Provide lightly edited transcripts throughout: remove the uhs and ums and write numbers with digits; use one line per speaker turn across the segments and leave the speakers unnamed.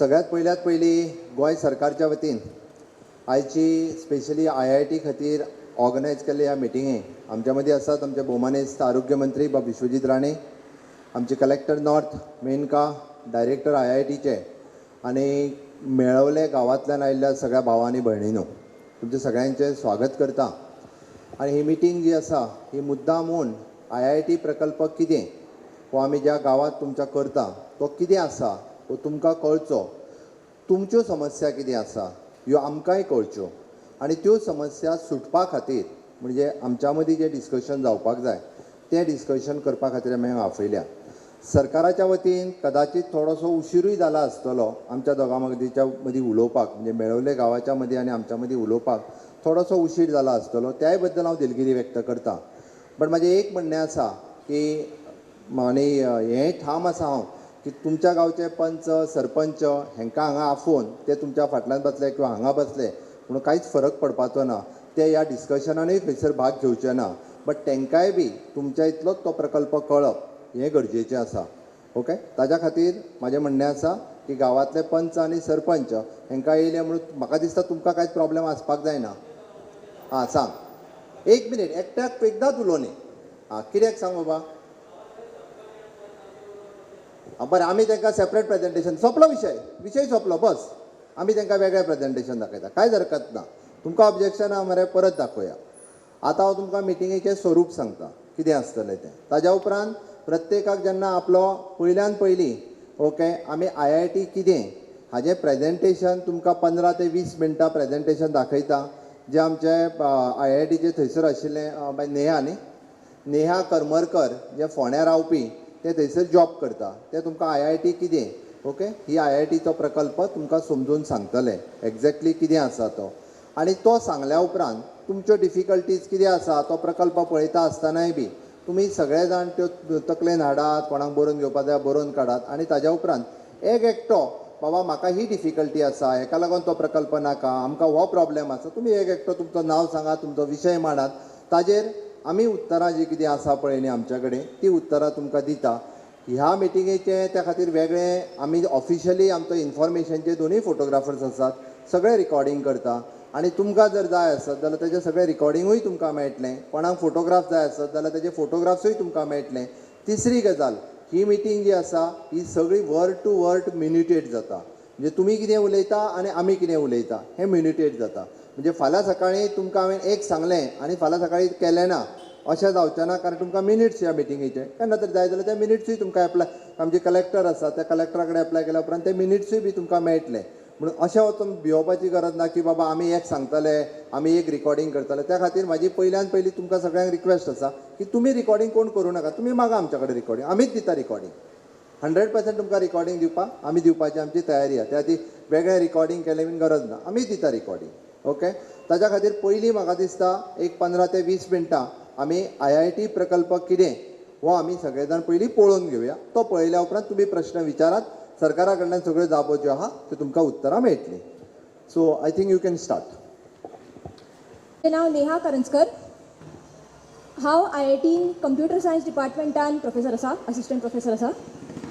सगळ्यात पयल्यात पयली गोंय सरकारच्या वतीन आयची स्पेशली IIT खातीर ऑर्गनायज केल्ले ह्या मिटिंगे आमच्या मदीं आसात आमचे भोवमानेस्त आरोग्य मंत्री बाब विश्वजीत राणे, आमचे कलेक्टर नॉर्थ मेनका, डायरेक्टर IITचे आनी मेळवले गांवांतल्यान आयिल्ल्या सगळ्या भावां आनी भयणीनो, तुमचें सगळ्यांचें स्वागत करता. आनी ही मिटींग जी आसा ही मुद्दाम म्हूण IIT प्रकल्प कितें हो आमी ज्या गांवांत तुमच्या करता तो कितें आसा हो तुमकां कळचो, तुमच्यो समस्या कितें आसा ह्यो आमकांय कळच्यो आनी त्यो समस्या सुटपा खातीर म्हणजे आमच्या मदीं जें डिस्कशन जावपाक जाय तें डिस्कशन करपा खातीर आमी हांगा आपयल्या. सरकाराच्या वतीन कदाचित थोडोसो उशिरूय जाला आसतलो आमच्या दोगां मदींच्या मदीं उलोवपाक, म्हणजे मेळवले गांवाच्या मदीं आनी आमच्या मदीं उलोवपाक थोडोसो उशीर जाला आसतलो, त्याय बद्दल हांव दिलगिरी व्यक्त करता. बट म्हाजें एक म्हणणें आसा की आनी हें ठाम आसा हांव की तुमच्या गांवचे पंच सरपंच हेंकां हांगा आफोवन ते तुमच्या फाटल्यान बसले किंवा हांगा बसले म्हणून कांयच फरक पडपाचो ना, ते ह्या डिस्कशनानूय खंयसर भाग घेवचे ना, बट तेंकांय बी तुमच्या इतलोच तो प्रकल्प कळप हें गरजेचें आसा. ओके, ताज्या खातीर म्हाजें म्हणणें आसा की गांवांतले पंच आनी सरपंच हेंकां येयले म्हणून म्हाका दिसता तुमकां कांयच प्रॉब्लेम आसपाक जायना. आं सांग, एक मिनीट, एकट्याक एकदांच उलोवनी. आं कित्याक सांग बाबा. बरें, आमी तांकां सेपरेट प्रेजेंटेशन, सोंपलो विशय, विशय सोंपलो बस, आमी तांकां वेगळें प्रेजेंटेशन दाखयता, कांयच हरकत ना. तुमकां ऑब्जेक्शन आहा मरे, परत दाखोवया. आतां हांव तुमकां मिटिंगेचें स्वरूप सांगता कितें आसतलें तें. ताज्या उपरांत प्रत्येकाक जेन्ना आपलो पयल्यान पयलीं ओके आमी IIT कितें हाजें प्रेजेंटेशन तुमकां 15 ते 20 मिनटां प्रेजेंटेशन दाखयता, जें आमचे IITचे थंयसर आशिल्लें बाय नेहा न्ही, नेहा करमरकर जे फोंड्या रावपी ते थंयसर जॉब करता, ते तुमकां IIT कितें ओके ही IITचो प्रकल्प तुमकां समजून सांगतले एग्जॅक्टली कितें आसा तो. आनी तो सांगल्या उपरांत तुमच्यो डिफिकल्टीज कितें आसा तो प्रकल्प पळयता आसतनाय बी तुमी सगळे जाण त्यो तकलेन हाडात, कोणाक बरोवन घेवपा जाय बरोवन काडात आनी ताज्या उपरांत एक एकटो बाबा म्हाका ही डिफिकल्टी आसा हेका लागून तो प्रकल्प नाका, आमकां हो प्रॉब्लेम आसा, तुमी एक एकटो तुमचो नांव सांगात, तुमचो विशय मांडात, ताजेर आमी उत्तरां जी कितें आसा पळय न्ही आमच्या कडेन ती उत्तरां तुमकां दिता. ह्या मिटिंगेचें त्या खातीर वेगळें आमी ऑफिशियली आमचो इन्फॉर्मेशनचे दोनूय फोटोग्राफर्स आसात, सगळें रिकॉर्डींग करता आनी तुमकां जर जाय आसत जाल्यार तेजें सगळें रिकॉर्डिंगूय तुमकां मेळटलें, कोणाक फोटोग्राफ जाय आसत जाल्यार तेजे फोटोग्राफ्सूय तुमकां मेळटले. तिसरी गजाल, ही मिटींग जी आसा ही सगळी वर्ड टू वर्ड मिन्युटेड जाता, म्हणजे तुमी कितें उलयता आनी आमी कितें उलयता हें मिन्युटेड जाता. म्हणजे फाल्यां सकाळीं तुमकां हांवें एक सांगलें आनी फाल्यां सकाळीं केलें ना अशें जावचें ना, कारण तुमकां मिनिट्स ह्या मिटिंगेचे केन्ना तरी जाय जाल्यार त्या मिनिट्सूय तुमकां एप्लाय, आमचे कलेक्टर आसा त्या कलेक्टरा कडेन एप्लाय केल्या उपरांत ते मिनिट्सूय बी तुमकां मेळटले. म्हणून अशें वचून भियोवपाची गरज ना की बाबा आमी एक सांगतले आमी एक रिकॉर्डींग करतले. त्या खातीर म्हाजी पयल्यान पयली तुमकां सगळ्यांक रिक्वेस्ट आसा की तुमी रिकॉर्डींग कोण करूं नाका, तुमी मागा आमच्या कडेन रिकॉर्डींग, आमीच दिता रिकॉर्डींग, 100% तुमकां रिकॉर्डींग दिवपाक आमी दिवपाची आमची तयारी आसा. त्या खातीर वेगळें रिकॉर्डींग केलें बीन गरज ना, आमीच दिता रिकॉर्डींग. ओके, ताज्या खातीर पयलीं म्हाका दिसता एक 15 ते 20 मिनटां आमी IIT प्रकल्प कितें हो आमी सगळे जाण पयलीं पळोवन घेवया. तो पळयल्या उपरांत तुमी प्रश्न विचारात, सरकारा कडल्यान सगळ्यो जापो ज्यो आहा त्यो तुमकां उत्तरां मेळटलीं. So I think you can start.
म्हजें नांव नेहा करंजकर, हांव IITन कंप्युटर सायन्स डिपार्टमेंटान प्रोफेसर आसा, असिस्टंट प्रोफेसर आसा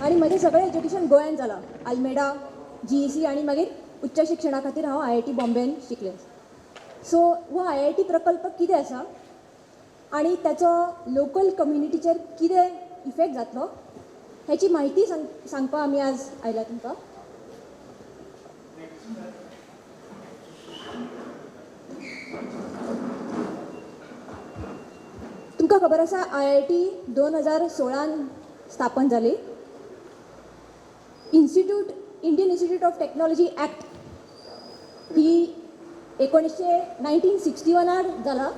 आनी म्हजें सगळें एज्युकेशन गोंयान जालां, आल्मेडा, GEC आनी मागीर उच्च शिक्षणा खातीर हांव IIT बॉम्बेन शिकलें. सो हो IIT प्रकल्प कितें आसा आनी ताचो लोकल कम्युनिटीचेर कितें इफेक्ट जातलो हेची म्हायती सांगपाक आमी आज आयला तुमकां. तुमकां खबर आसा IIT 2016 स्थापन जाली. Indian Institute of Technology Act ही 1961 जाला.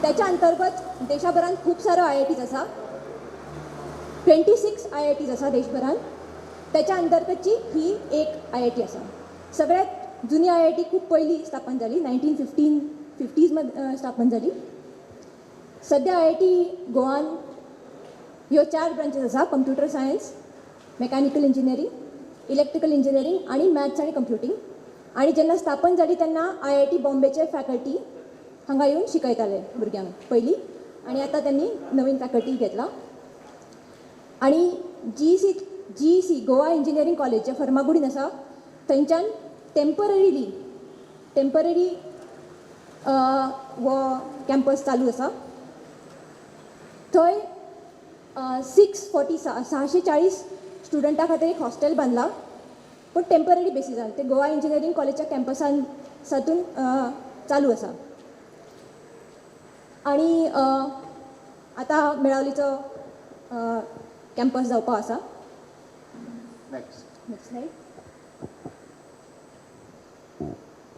त्याच्या अंतर्गत देशाभरान खूब सारो IITs आसा, 26 IITs आसा देशभरान. त्याच्या अंतर्गतची ही एक IIT आसा. सगळ्यात जुनी IIT खूब पयलीं स्थापन जाली, 1950s स्थापन जाली. सद्या IIT गोवान ह्यो 4 ब्रांचीस आसा, computer science, mechanical engineering, electrical engineering आनी मॅथ्स आनी कंप्युटींग. आनी जेन्ना स्थापन जाली तेन्ना IIT बॉम्बेचे फॅकल्टी हांगा येवन शिकयताले भुरग्यांक पयलीं, आनी आतां त्यांनी नवीन फॅकल्टी घेतला. आनी GEC Goa engineering college जें फर्मागुडीन आसा थंयच्यान टेम्पररी हो कॅम्पस चालू आसा. थंय 640 स्टुडंटा खातीर एक हॉस्टेल बांदला, पूण टेम्पररी बेसिसान ते गोवा इंजिनियरींग कॉलेजच्या कॅम्पसान सातून चालू आसा. आनी आतां मेळावलीचो कॅम्पस जावपा आसा. Next slide.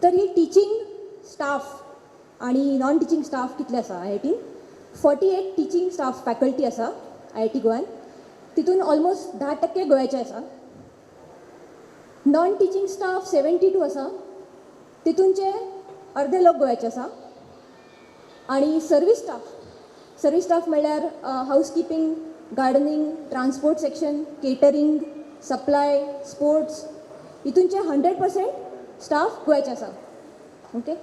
तर ही टिचींग स्टाफ आनी नॉन टिचींग स्टाफ कितले आसा I I tin? 48 teaching staff faculty आसा आय I T गोवान, तितून ऑलमोस्ट 10% गोव्याचे आसा. नॉन टिचींग स्टाफ 72 आसा, तितूनचे अर्दे लोक गोव्याचे आसा. आनी सर्वीस स्टाफ म्हणल्यार housekeeping, gardening, transport section, catering, supply, sports, हितूनचे 100% staff गोव्याचे आसा. ओके.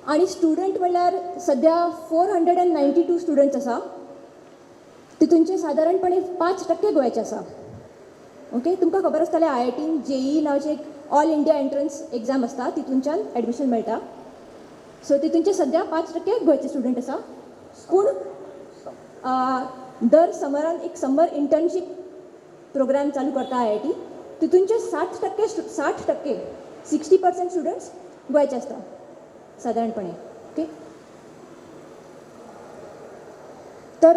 आनी स्टुडंट म्हणल्यार सद्या 492 स्टुडंट्स आसा, तितूनचे सादारणपणे 5% गोव्याचे आसा. ओके. तुमकां खबर आसतलें आय I tin JEE नांवाचें एक ऑल इंडिया एंट्रन्स एग्जाम आसता, तितूनच्यान एडमिशन मेळटा. सो तितूनचे सद्या 5% गोंयचे स्टुडंट आसा. पूण दर समरान एक समर इंटर्नशीप प्रोग्राम चालू करता आय I T, तितूनचे 60% 60% students गोंयचे आसता सादारणपणे. ओके. तर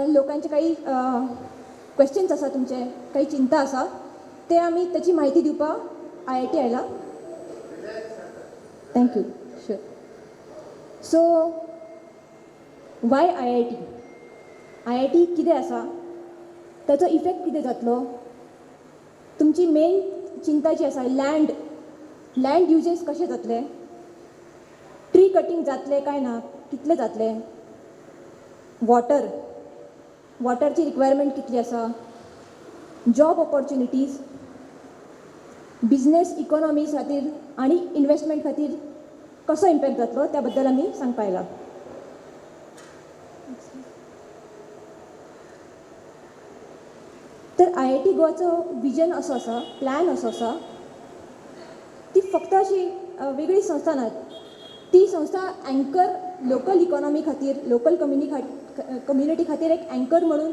लोकांचे काही क्वेश्चन्स आसा, तुमचे काही चिंता आसा, ते आमी ताची म्हायती दिवपाक आय I T आयला. Thank you. Sure. So why I I T? I I T कितें आसा, ताचो इफेक्ट कितें जातलो, तुमची मेन चिंता जी आसा लँड युजेस कशें जातले, ट्री कटींग जातलें काय ना, कितलें जातलें, वॉटरची रिक्वायरमेंट कितली आसा, जॉब ऑपॉर्च्युनिटीज, बिजनेस इकॉनॉमी खातीर आनी इन्वेस्टमेंट खातीर कसो इम्पॅक्ट जातलो त्या बद्दल आमी सांगपा आयला. तर आय I T गोवाचो विजन असो आसा, प्लॅन असो आसा, ती फक्त अशी वेगळी संस्था ना, ती संस्था अँकर लोकल इकॉनॉमी खातीर, लोकल कम्युनिटी खातीर एक अँकर म्हणून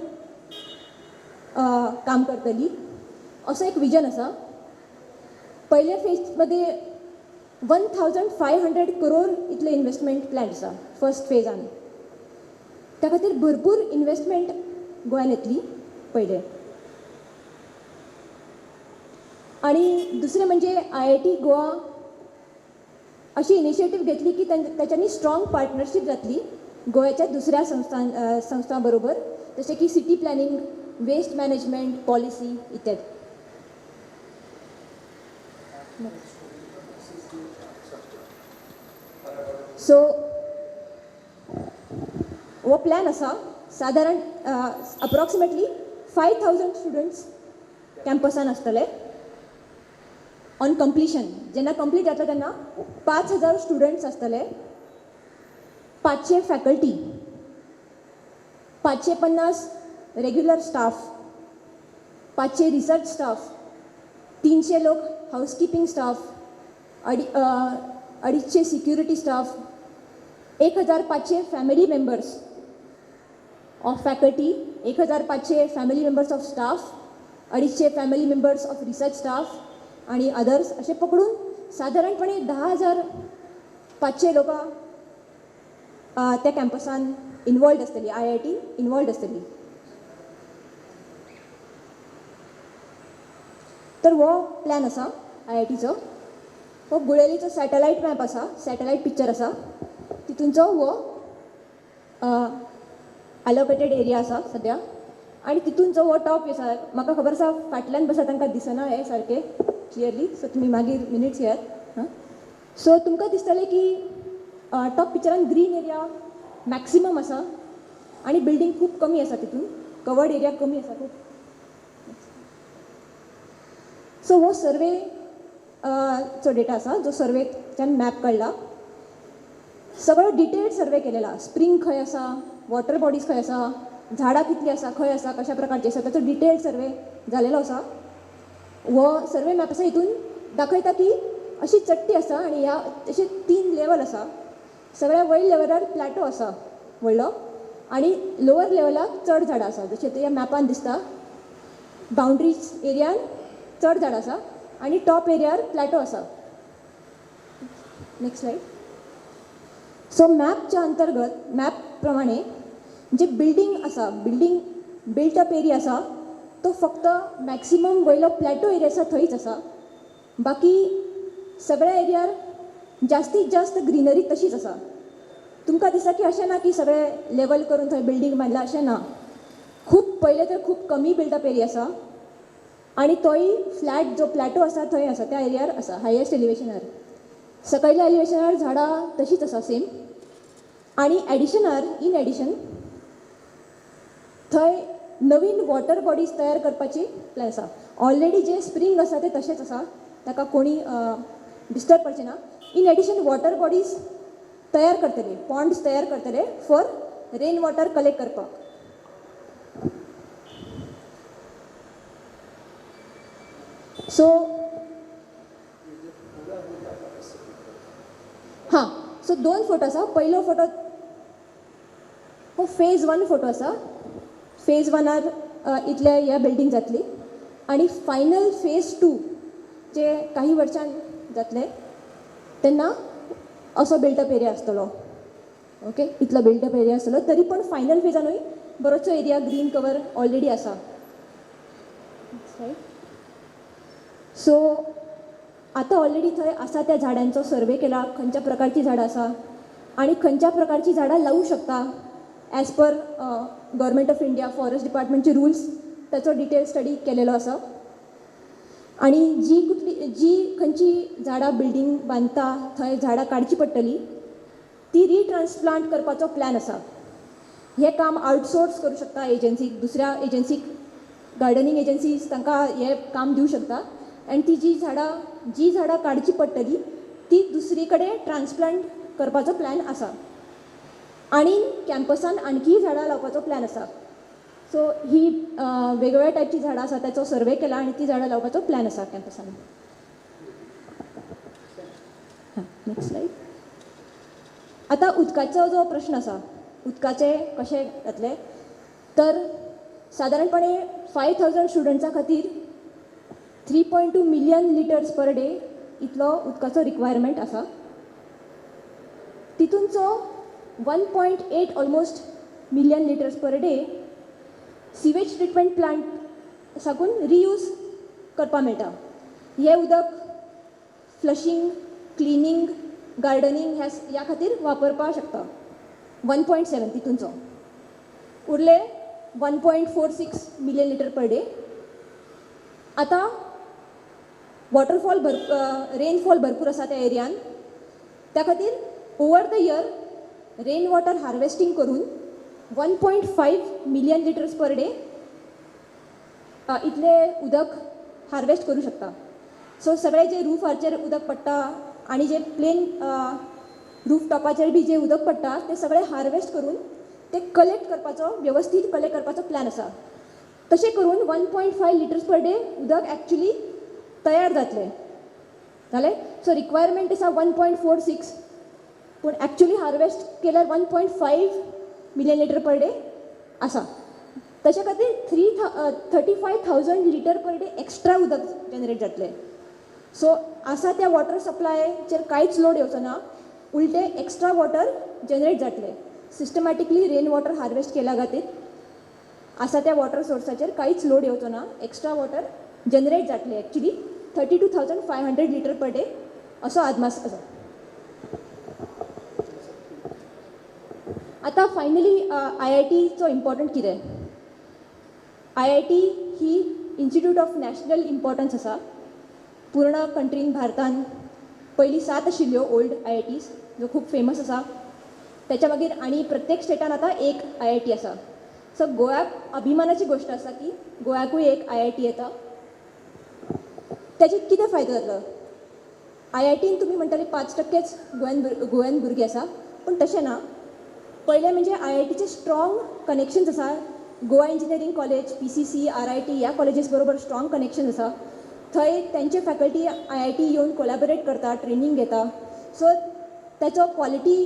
काम करतली असो एक विजन आसा. पयल्या फेजमध्ये 1500 करोड इतले इन्वेस्टमेंट प्लॅन आसा फर्स्ट फेजान, त्या खातीर भरपूर इन्वेस्टमेंट गोंयान येतली पयलें. आनी दुसरें म्हणजे आय I T Goa अशी इनिशिएटीव घेतली की तांच्यांनी स्ट्रॉंग पार्टनरशीप जातली गोव्याच्या दुसऱ्या संस्थां बरोबर, जशें की city planning, waste management policy इत्यादी. सो हो प्लॅन आसा सादारण अप्रॉक्सिमेटली 5000 स्टुडंट्स कॅम्पसान आसतले ऑन कंप्लिशन. जेन्ना कंप्लीट जातलो तेन्ना 5000 स्टुडंट्स आसतले, 500 faculty, 550 regular staff, 500 research staff, 300 लोक हावसकिपिंग staff, 250 security staff, 1500 family members of faculty, 1500 family members of staff, 250 family members of research staff आणि अदर्स असे पकडून साधारणपणे 10,500 लोक त्या कॅम्पसान इन्वॉल्ड आसतली, आय I T involved आसतली. तर हो प्लॅन आसा आय आय टीचो. हो गुळेलीचो सॅटलायट मॅप आसा, सॅटलायट पिक्चर आसा, तितूंचो हो एलोकेटेड एरिया आसा सद्या. आनी तितूंचो हो टॉप आसा, म्हाका खबर आसा फाटल्यान बसा तांकां दिसना हें सारकें क्लियरली, सो तुमी मागीर मिनिट्स घेयात. हां, सो तुमकां दिसतलें की टॉप पिक्चरान ग्रीन एरिया मॅक्सिमम आसा आनी बिल्डींग खूब कमी आसा, तितून कवर्ड एरिया कमी आसा खूब. सो हो सर्वे चो डेटा आसा जो सर्वेच्यान मॅप काडला, सगळो डिटेल्ड सर्वे केलेला, स्प्रींग खंय आसा, वॉटर बॉडीज खंय आसा, झाडां कितलीं आसा, खंय आसा, कशा प्रकारची आसा, ताचो डिटेल्ड सर्वे जालेलो आसा. हो सर्वे मॅप आसा हितून दाखयता की अशी चट्टी आसा आनी ह्या अशे 3 लेवल आसा. सगळ्या वयर लेवलार प्लॅटो आसा व्हडलो आनी लोवर लेवलाक चड झाडां आसा. जशें ते ह्या मॅपान दिसता, बाउंड्रीज एरियान चड झाडां आसा आनी टॉप एरियार प्लॅटो आसा. Next slide. सो मॅपच्या अंतर्गत मॅप प्रमाणे जे बिल्डींग आसा, बिल्डींग बिल्ट अप एरिया आसा तो फक्त मॅक्सिमम वयलो प्लॅटो एरिया आसा थंयच आसा. बाकी सगळ्या एरियार जास्तीत जास्त ग्रिनरी तशीच आसा. तुमकां दिसता की अशें ना की सगळें लेवल करून थंय बिल्डींग बांदला, अशें ना. खूब पयलें तर खूब कमी बिल्ट अप एरिया आसा आनी तोय फ्लॅट जो प्लॅटो आसा थंय आसा, त्या एरियार आसा हायेस्ट एलिवेशनार. सकयल्या एलिवेशनार झाडां तशीच आसा सेम. आनी एडिशनार इन एडिशन थंय नवीन वॉटर बॉडीज तयार करपाची प्लॅन आसा. ऑलरेडी जे स्प्रींग आसा ते तशेंच आसा, ताका कोणी डिस्टर्ब करचें ना. इन एडिशन वॉटर बॉडीज तयार करतले, पॉन्ड्स तयार करतले फॉर रेन वॉटर कलेक्ट करपाक. सो हां, सो 2 फोटो आसा. पयलो फोटो हो फेज 1 फोटो आसा. फेज 1 इतले ह्या बिल्डींग जातली आनी फायनल फेज 2 जे काही वर्षां जातले तेन्ना असो बिल्टअप एरिया आसतलो. ओके, इतलो बिल्टअप एरिया आसतलो. तरी पण फायनल फेजानूय बरोचो एरिया ग्रीन कवर ऑलरेडी आसा. सो आतां ऑलरेडी थंय आसा त्या झाडांचो सर्वे केला, खंयच्या प्रकारची झाडां आसा आनी खंयच्या प्रकारची झाडां लावूं शकता as per government of India forest डिपार्टमेंटचे rules, ताचो डिटेल स्टडी केलेलो आसा. आनी जी कुठली जी खंयची झाडां बिल्डींग बांदता थंय झाडां काडची पडटली ती रिट्रान्सप्लांट करपाचो प्लॅन आसा. हें काम आउटसोर्स करूं शकता एजन्सीक, दुसऱ्या एजन्सीक, गार्डनींग एजन्सीज तांकां हें काम दिवं शकता. आनी ती जी झाडां काडची पडटली ती दुसरी कडेन ट्रान्सप्लांट करपाचो प्लॅन आसा. आनी कॅम्पसान आणखीय झाडां लावपाचो प्लॅन आसा. सो ही वेगवेगळ्या टायपची झाडां आसा ताचो सर्वे केला आनी ती झाडां लावपाचो प्लॅन आसा कॅम्पसान. हां, नेक्स्ट स्लायड. आतां उदकाचो जो प्रश्न आसा, उदकाचें कशें जातलें तर सादारणपणे 5000 स्टुडंट्सां खातीर 3.2 मिलियन लिटर्स पर डे इतलो उदकाचो रिक्वायरमेंट आसा. तितूनचो 1.8 almost million litres per day sewage treatment plant साकून रियूज करपाक मेळटा. हें उदक फ्लशिंग, क्लिनींग, गार्डनींग ह्या खातीर वापरपाक शकता. 1.7 तितूनचो उरले 1.46 मिलियन लिटर पर डे. आतां वॉटरफॉल रेनफॉल भरपूर आसा त्या एरियान, त्या खातीर over the year rain water harvesting करून 1.5 मिलियन लिटर्स पर डे इतले उदक हार्वेस्ट करूं शकता. सो सगळे जे रुफाचेर उदक पडटा आनी जे प्लेन रूफ टॉपाचेर बी जे उदक पडटा ते सगळे हार्वेस्ट करून ते कलेक्ट करपाचो, वेवस्थीत कलेक्ट करपाचो प्लॅन आसा. तशें करून 1.5 लिटर्स पर डे उदक एक्चुली तयार जातलें. जालें. सो रिक्वायरमेंट आसा 1.46, पूण एक्चुली हार्वेस्ट केल्यार 1.5 मिलियन लिटर पर डे आसा. ताच्या खातीर 35,000 लिटर पर डे एक्स्ट्रा उदक जनरेट जातलें. सो आसा त्या वॉटर सप्लायचेर कांयच लोड येवचो ना, उलटे एक्स्ट्रा वॉटर जनरेट जातलें. सिस्टमॅटिकली रेन वॉटर हार्वेस्ट केल्या खातीर आसा त्या वॉटर सोर्साचेर कांयच लोड येवचो ना, एक्स्ट्रा वॉटर जनरेट जातलें एक्चुली 32,500 लिटर पर डे असो अदमास आसा. आतां फायनली IITचो इम्पॉर्टंट कितें, IIT he institute of national importance आसा. पूर्ण कंट्रीन भारतान पयलीं 7 आशिल्ल्यो ओल्ड IITs जो खूब फेमस आसा. त्याच्या मागीर आनी प्रत्येक स्टेटान आतां एक IIT आसा. सो गोव्याक अभिमानाची गोश्ट आसा की गोव्याकूय एक IIT येता. ताचे कितें फायदो जातलो, IITन तुमी म्हणटाले 5% गोव्यान भुरगीं आसा, पूण तशें ना. पयलें म्हणजे IITचे स्ट्रॉंग कनेक्शन्स आसा. Goa engineering college, PCC, RIT ह्या कॉलेजीस बरोबर स्ट्रॉंग कनेक्शन आसा. थंय तेंचे फॅकल्टी आयआयटी येवन कोलॅबोरेट करता, ट्रेनींग घेता. सो ताचो क्वॉलिटी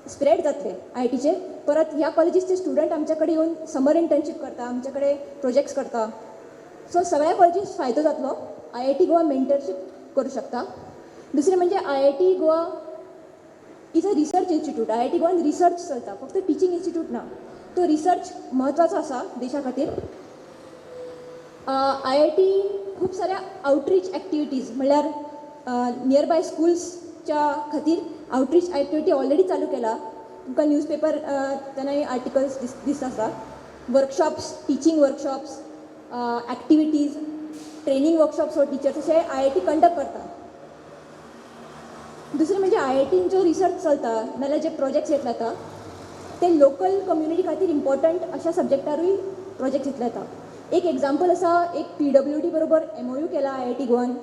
स्प्रेड जातले आयआयटीचे. परत ह्या कॉलेजीसचे स्टुडंट आमच्या कडेन येवन समर इंटर्नशीप करता, आमचे कडेन प्रोजेक्ट्स करता. सो सगळ्या कॉलेजीस फायदो जातलो. आयआयटी गोवा मेंटरशीप करूं शकता. दुसरें म्हणजे IIT Goa is a research institute. IIT Goan research चलता, फक्त टिचींग इन्स्टिट्यूट ना. तो रिसर्च म्हत्वाचो आसा देशा खातीर. आयआयटी खूब साऱ्या आउटरीच एक्टिविटीज म्हणल्यार नियर बाय स्कुल्सच्या खातीर आउटरीच एक्टिविटी ऑलरेडी चालू केला. तुमकां न्यूज पेपर तेन्नाय आर्टिकल्स दिसता आसा. Workshops, teaching workshops, activities, training workshops for teachers अशे आयआयटी कंडक्ट करता. दुसरें म्हणजे आयआयटीन जो रिसर्च चलता नाल्यार जे प्रोजेक्ट्स घेतले जाता ते लोकल कम्युनिटी खातीर इम्पॉर्टंट अशा सब्जेक्टारूय प्रोजेक्ट्स घेतले जाता. एक एग्जाम्पल आसा, एक पीडब्ल्यूडी बरोबर एमओयू केला आयआयटी गोवान.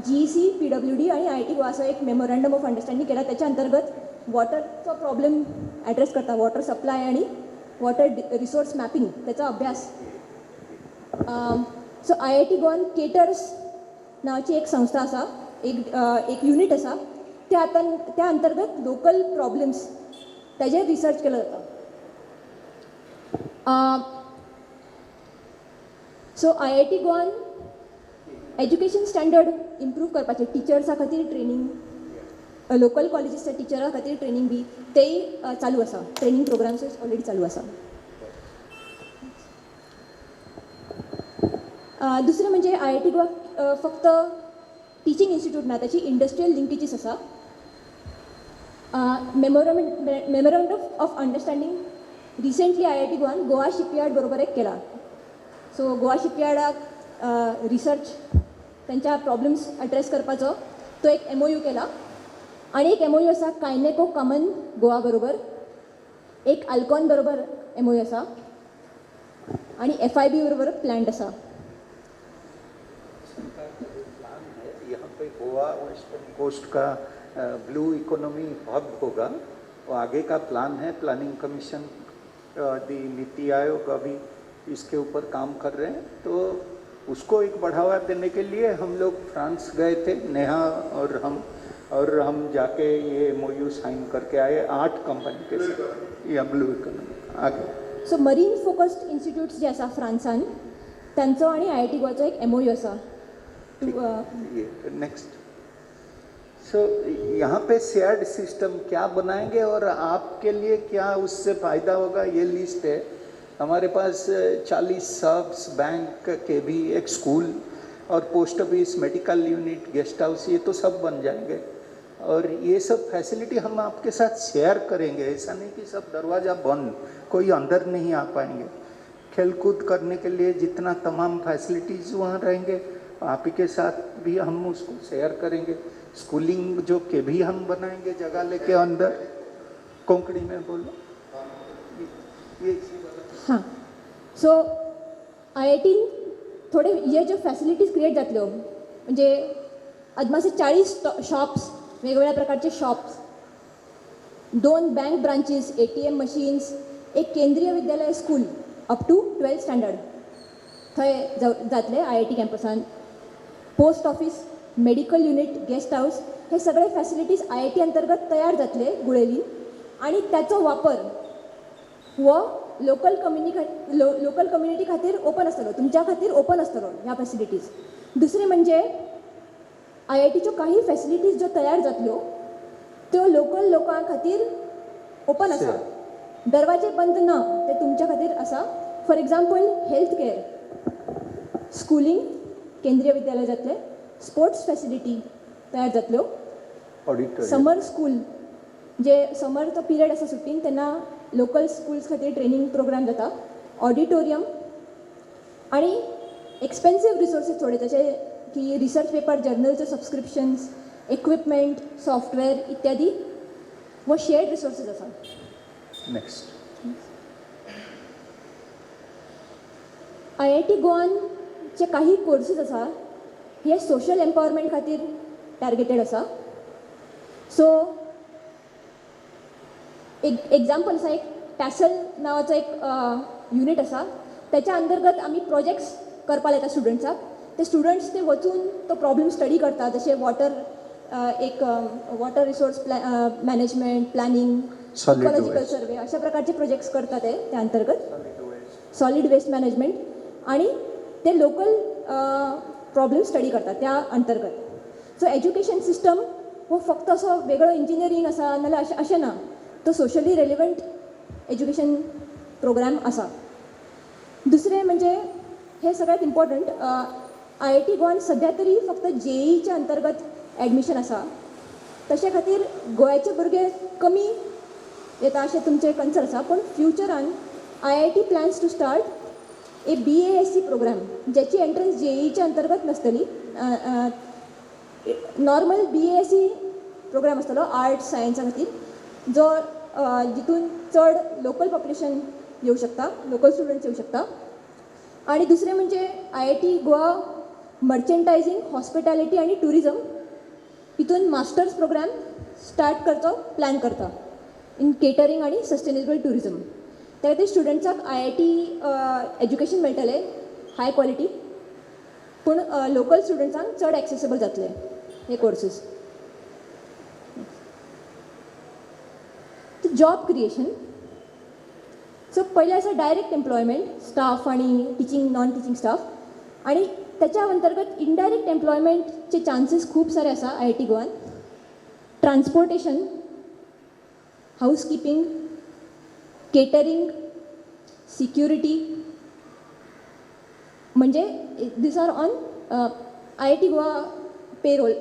जीईसी, पीडब्ल्यूडी आनी आयआयटी गोवा असो एक मेमोरंडम ऑफ अंडरस्टँडींग केला. त्याच्या अंतर्गत वॉटरचो प्रॉब्लेम एड्रेस करता, वॉटर सप्लाय आणि वॉटर रिसोर्स मॅपिंग त्याचा अभ्यास. सो आयआयटी गोवान केटर्स नावाची एक संस्था आसा, एक युनीट आसा. त्या आतां त्या अंतर्गत लोकल प्रॉब्लेम्स ताजेर रिसर्च केलो जाता. सो आयआयटी गोवान एज्युकेशन स्टँडर्ड इम्प्रूव करपाचें, टिचर्सा खातीर ट्रेनींग, लोकल कॉलेजीसच्या टिचरां खातीर ट्रेनींग बी तेय चालू आसा. ट्रेनींग प्रोग्राम्स ऑलरेडी चालू आसा. दुसरें म्हणजे आयआयटी गोवा फक्त टिचींग इन्स्टिट्यूट ना, ताची इंडस्ट्रियल लिंकेजीस आसा. Memorandum of understanding recently IIT Goan Goa shipyard बरोबर एक केला. सो गोवा शिपयार्डाक रिसर्च तांच्या प्रॉब्लम्स एड्रेस करपाचो तो एक एमओयू केला. आनी एक एमओयू आसा कायनेको कॉमन गोवा बरोबर, एक अल्कॉन बरोबर एमओयू आसा आनी एफआयबी बरोबर प्लॅन्ड आसा.
यहाँ पे गोवा वेस्टर्न कोस्ट का ब्लू इकोनॉमी हब होगा, वो आगे का प्लान है. प्लानिंग कमीशन, दी नीति आयोग अभी इसके ऊपर काम कर रहे हैं, तो उसको एक बढ़ावा देने के लिए हम लोग फ्रांस गए थे, नेहा और हम जाके ये एमओयू साइन करके आए 8 कंपनी के साथ, या ब्लू इकोनॉमी आगे.
सो मरीन फोकस्ड इन्स्टिट्यूट्स जे आसा फ्रांसान तांचो आनी आयआयटी गोवाचो एक एमओयू आसा.
ये नेक्स्ट. सो यहाँ पे शेयर्ड सिस्टम क्या बनाएंगे और आपके लिए क्या उससे फ़ायदा होगा, ये लिस्ट है हमारे पास. 40 सब्स, बैंक के भी, एक स्कूल और post office, medical unit, guest house, ये तो सब बन जाएंगे. और ये सब फैसिलिटी हम आपके साथ शेयर करेंगे. ऐसा नहीं कि सब दरवाज़ा बंद, कोई अंदर नहीं आ पाएंगे. खेलकूद करने के लिए जितना तमाम फैसिलिटीज़ वहाँ रहेंगे, आप ही के साथ भी हम उसको शेयर करेंगे. स्कूलिंग जो के भी हम बनाएंगे जगह लेके अंदर. कोंकणी में बोलो ये.
हां, सो आयआयटीन थोडे हे ज्यो फॅसिलिटीज क्रिएट जातल्यो म्हणजे अदमासे 40 शॉप्स, वेगवेगळ्या प्रकारचे shops, 2 bank branches, ATM machines, एक केंद्रीय विद्यालय school up to 12th standard थंय जातले IIT कॅम्पसान, post office, medical unit, guest house, हे सगळे फॅसिलिटीज आयआयटी अंतर्गत तयार जातले गुळेलीन. आनी ताचो वापर हो लोकल कम्युनिटी खातीर ओपन आसतलो, तुमच्या खातीर ओपन आसतलो ह्या फॅसिलिटीज. दुसरें म्हणजे आयआयटीच्यो काही फॅसिलिटीज ज्यो तयार जातल्यो त्यो लोकल लोकां खातीर ओपन आसा, दरवाजे बंद ना, ते तुमच्या खातीर आसा. For example health care, schooling, Kendriya Vidyalaya जातले, स्पोर्ट्स फॅसिलिटी तयार जातल्यो, समर स्कूल जे समरचो पिरियड आसा सुटीन तेन्ना लोकल स्कुल्स खातीर ट्रेनींग प्रोग्राम जाता, ऑडिटोरियम आनी एक्सपेन्सीव रिसोर्सीस थोडे जशे की रिसर्च पेपर, जर्नलचे सबस्क्रिप्शन्स, इक्विपमेंट, सॉफ्टवेअर इत्यादी व शेअर्ड रिसोर्सीस आसा.
नेक्स्ट.
आयआयटी गोवानचे काही कोर्सीस आसा हे सोशल एम्पावरमेंट खातीर टार्गेटेड आसा. सो एक एग्जाम्पल आसा, एक टॅसल नांवाचो एक युनीट आसा त्याच्या अंतर्गत आमी प्रोजेक्ट्स करपाक लायता स्टुडंट्साक. ते स्टुडंट्स ते वचून तो प्रॉब्लम स्टडी करता, जशें वॉटर एक water resource management planning, ecological survey, अशा प्रकारचे प्रोजेक्ट्स करता ते त्या अंतर्गत, सॉलिड वेस्ट मॅनेजमेंट, आणि ते लोकल प्रॉब्लम स्टडी करतात त्या अंतर्गत. सो एज्युकेशन सिस्टम हो फक्त असो वेगळो इंजिनियरींग आसा नाल्यार अशें अशें ना, तो सोशली रेलिवंट एज्युकेशन प्रोग्राम आसा. दुसरें म्हणजे हे सगळ्यात इम्पॉर्टंट, IIT गोवान सद्या तरी फक्त जेईच्या अंतर्गत एडमिशन आसा, तशे खातीर गोंयाचे भुरगे कमी येता अशें तुमचें कन्सर्न आसा. पूण फ्युचरान IIT plans to start a BASc program, ज्याची एंट्रन्स जेईच्या अंतर्गत नासतली, नॉर्मल BASc programme आसतलो आर्ट्स सायन्सा खातीर, जो जितून चड लोकल पॉप्युलेशन येवं शकता, लोकल स्टुडंट्स येवं शकता. आणि दुसरें म्हणजे IIT Goa मर्चंटायझींग, हॉस्पिटॅलिटी आनी ट्युरिजम हितून मास्टर्स प्रोग्राम स्टार्ट करचो प्लॅन करता इन केटरींग आनी सस्टेनेबल ट्युरिजम. त्या खातीर स्टुडंट्साक IIT education मेळटलें हाय क्वॉलिटी, पूण लोकल स्टुडंट्सांक चड एक्सेसेबल जातले हे कोर्सीस. जॉब क्रिएशन, सो पयलें आसा डायरेक्ट एम्प्लॉयमेंट स्टाफ आनी टिचींग नॉन टिचींग स्टाफ, आनी त्याच्या अंतर्गत इनडायरेक्ट एम्प्लॉयमेंटचे चान्सीस खूब सारे आसा IIT गोवान. ट्रान्सपोर्टेशन, हाऊसकिपींग, केटरिंग, सिक्युरिटी, म्हणजे these are on IIT Goa payroll,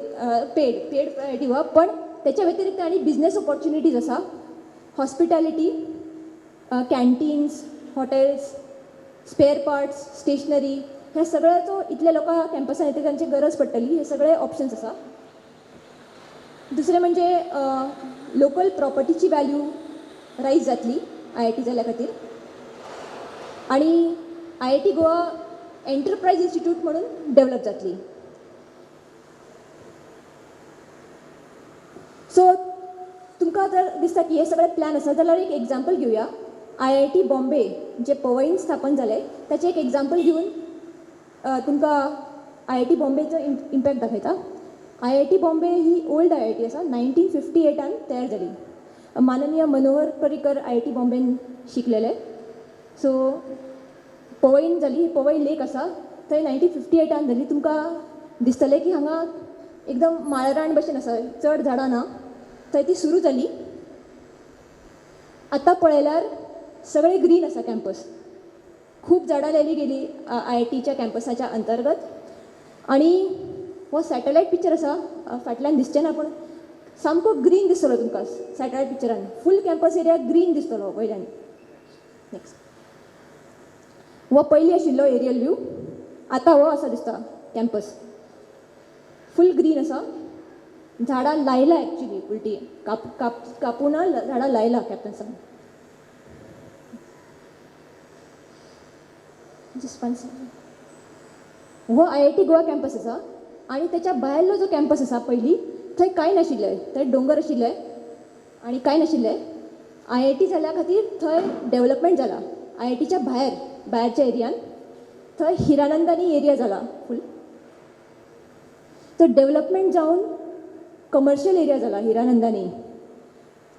paid IIT Goa. पण त्याच्या व्यतिरिक्त आनी बिजनेस ऑपॉर्च्युनिटीज आसा, hospitality, canteens, hotels, spare parts, stationery, ह्या सगळ्याचो इतल्या लोकां कॅम्पसान येता तांची गरज पडटली, हे सगळे ऑप्शन्स आसा. दुसरें म्हणजे लोकल प्रॉपर्टीची व्हॅल्यू रायज जातली IIT जाल्या खातीर, आनी IIT Goa enterprise institute म्हणून डेवलप जातली. सो तुमकां जर दिसता की हे सगळे प्लॅन आसा जाल्यार एक एग्जाम्पल घेवया. IIT Bombay जे पवईन स्थापन जालें ताचें एक एग्जाम्पल घेवन तुमकां IIT बॉम्बेचो इम्पॅक्ट दाखयता. IIT Bombay ही ओल्ड IIT आसा, 1958 तयार जाली. माननीय मनोहर पर्रीकर IIT बॉम्बेन शिकलेले. सो पवईन जाली, पवई लेक आसा थंय 1958 जाली. तुमकां दिसतलें की हांगा एकदम माळराण भशेन आसा, चड झाडां ना, थंय ती सुरू जाली. आतां पळयल्यार सगळें ग्रीन आसा कॅम्पस, खूब झाडां लायली गेली IITच्या कॅम्पसाच्या अंतर्गत. आनी हो सॅटलायट पिक्चर आसा, फाटल्यान दिसचें ना पूण सामको ग्रीन दिसतलो तुमकां सॅटलायट पिक्चरान, फूल कॅम्पस एरिया ग्रीन दिसतलो वयल्यान. नेक्स्ट, हो पयलीं आशिल्लो एरियल व्यू, आतां हो असो दिसता कॅम्पस, फूल ग्रीन आसा. झाडां लायला एक्चुली, उलटी काप काप कापून झाडां लायला कॅम्पसान. जस्ट वन सेकंड, हो IIT Goa campus आसा आनी त्याच्या भायलो जो कॅम्पस आसा पयलीं थंय कांय नाशिल्लें, थंय दोंगर आशिल्ले आनी कांय नाशिल्लें. IIT जाल्या खातीर थंय डेवलपमेंट जाला. IITच्या भायर भायरच्या एरियान थंय हिरानंदानी एरिया जाला फूल, तो डेवलपमेंट जावन कमर्शियल एरिया जाला हिरानंदानी.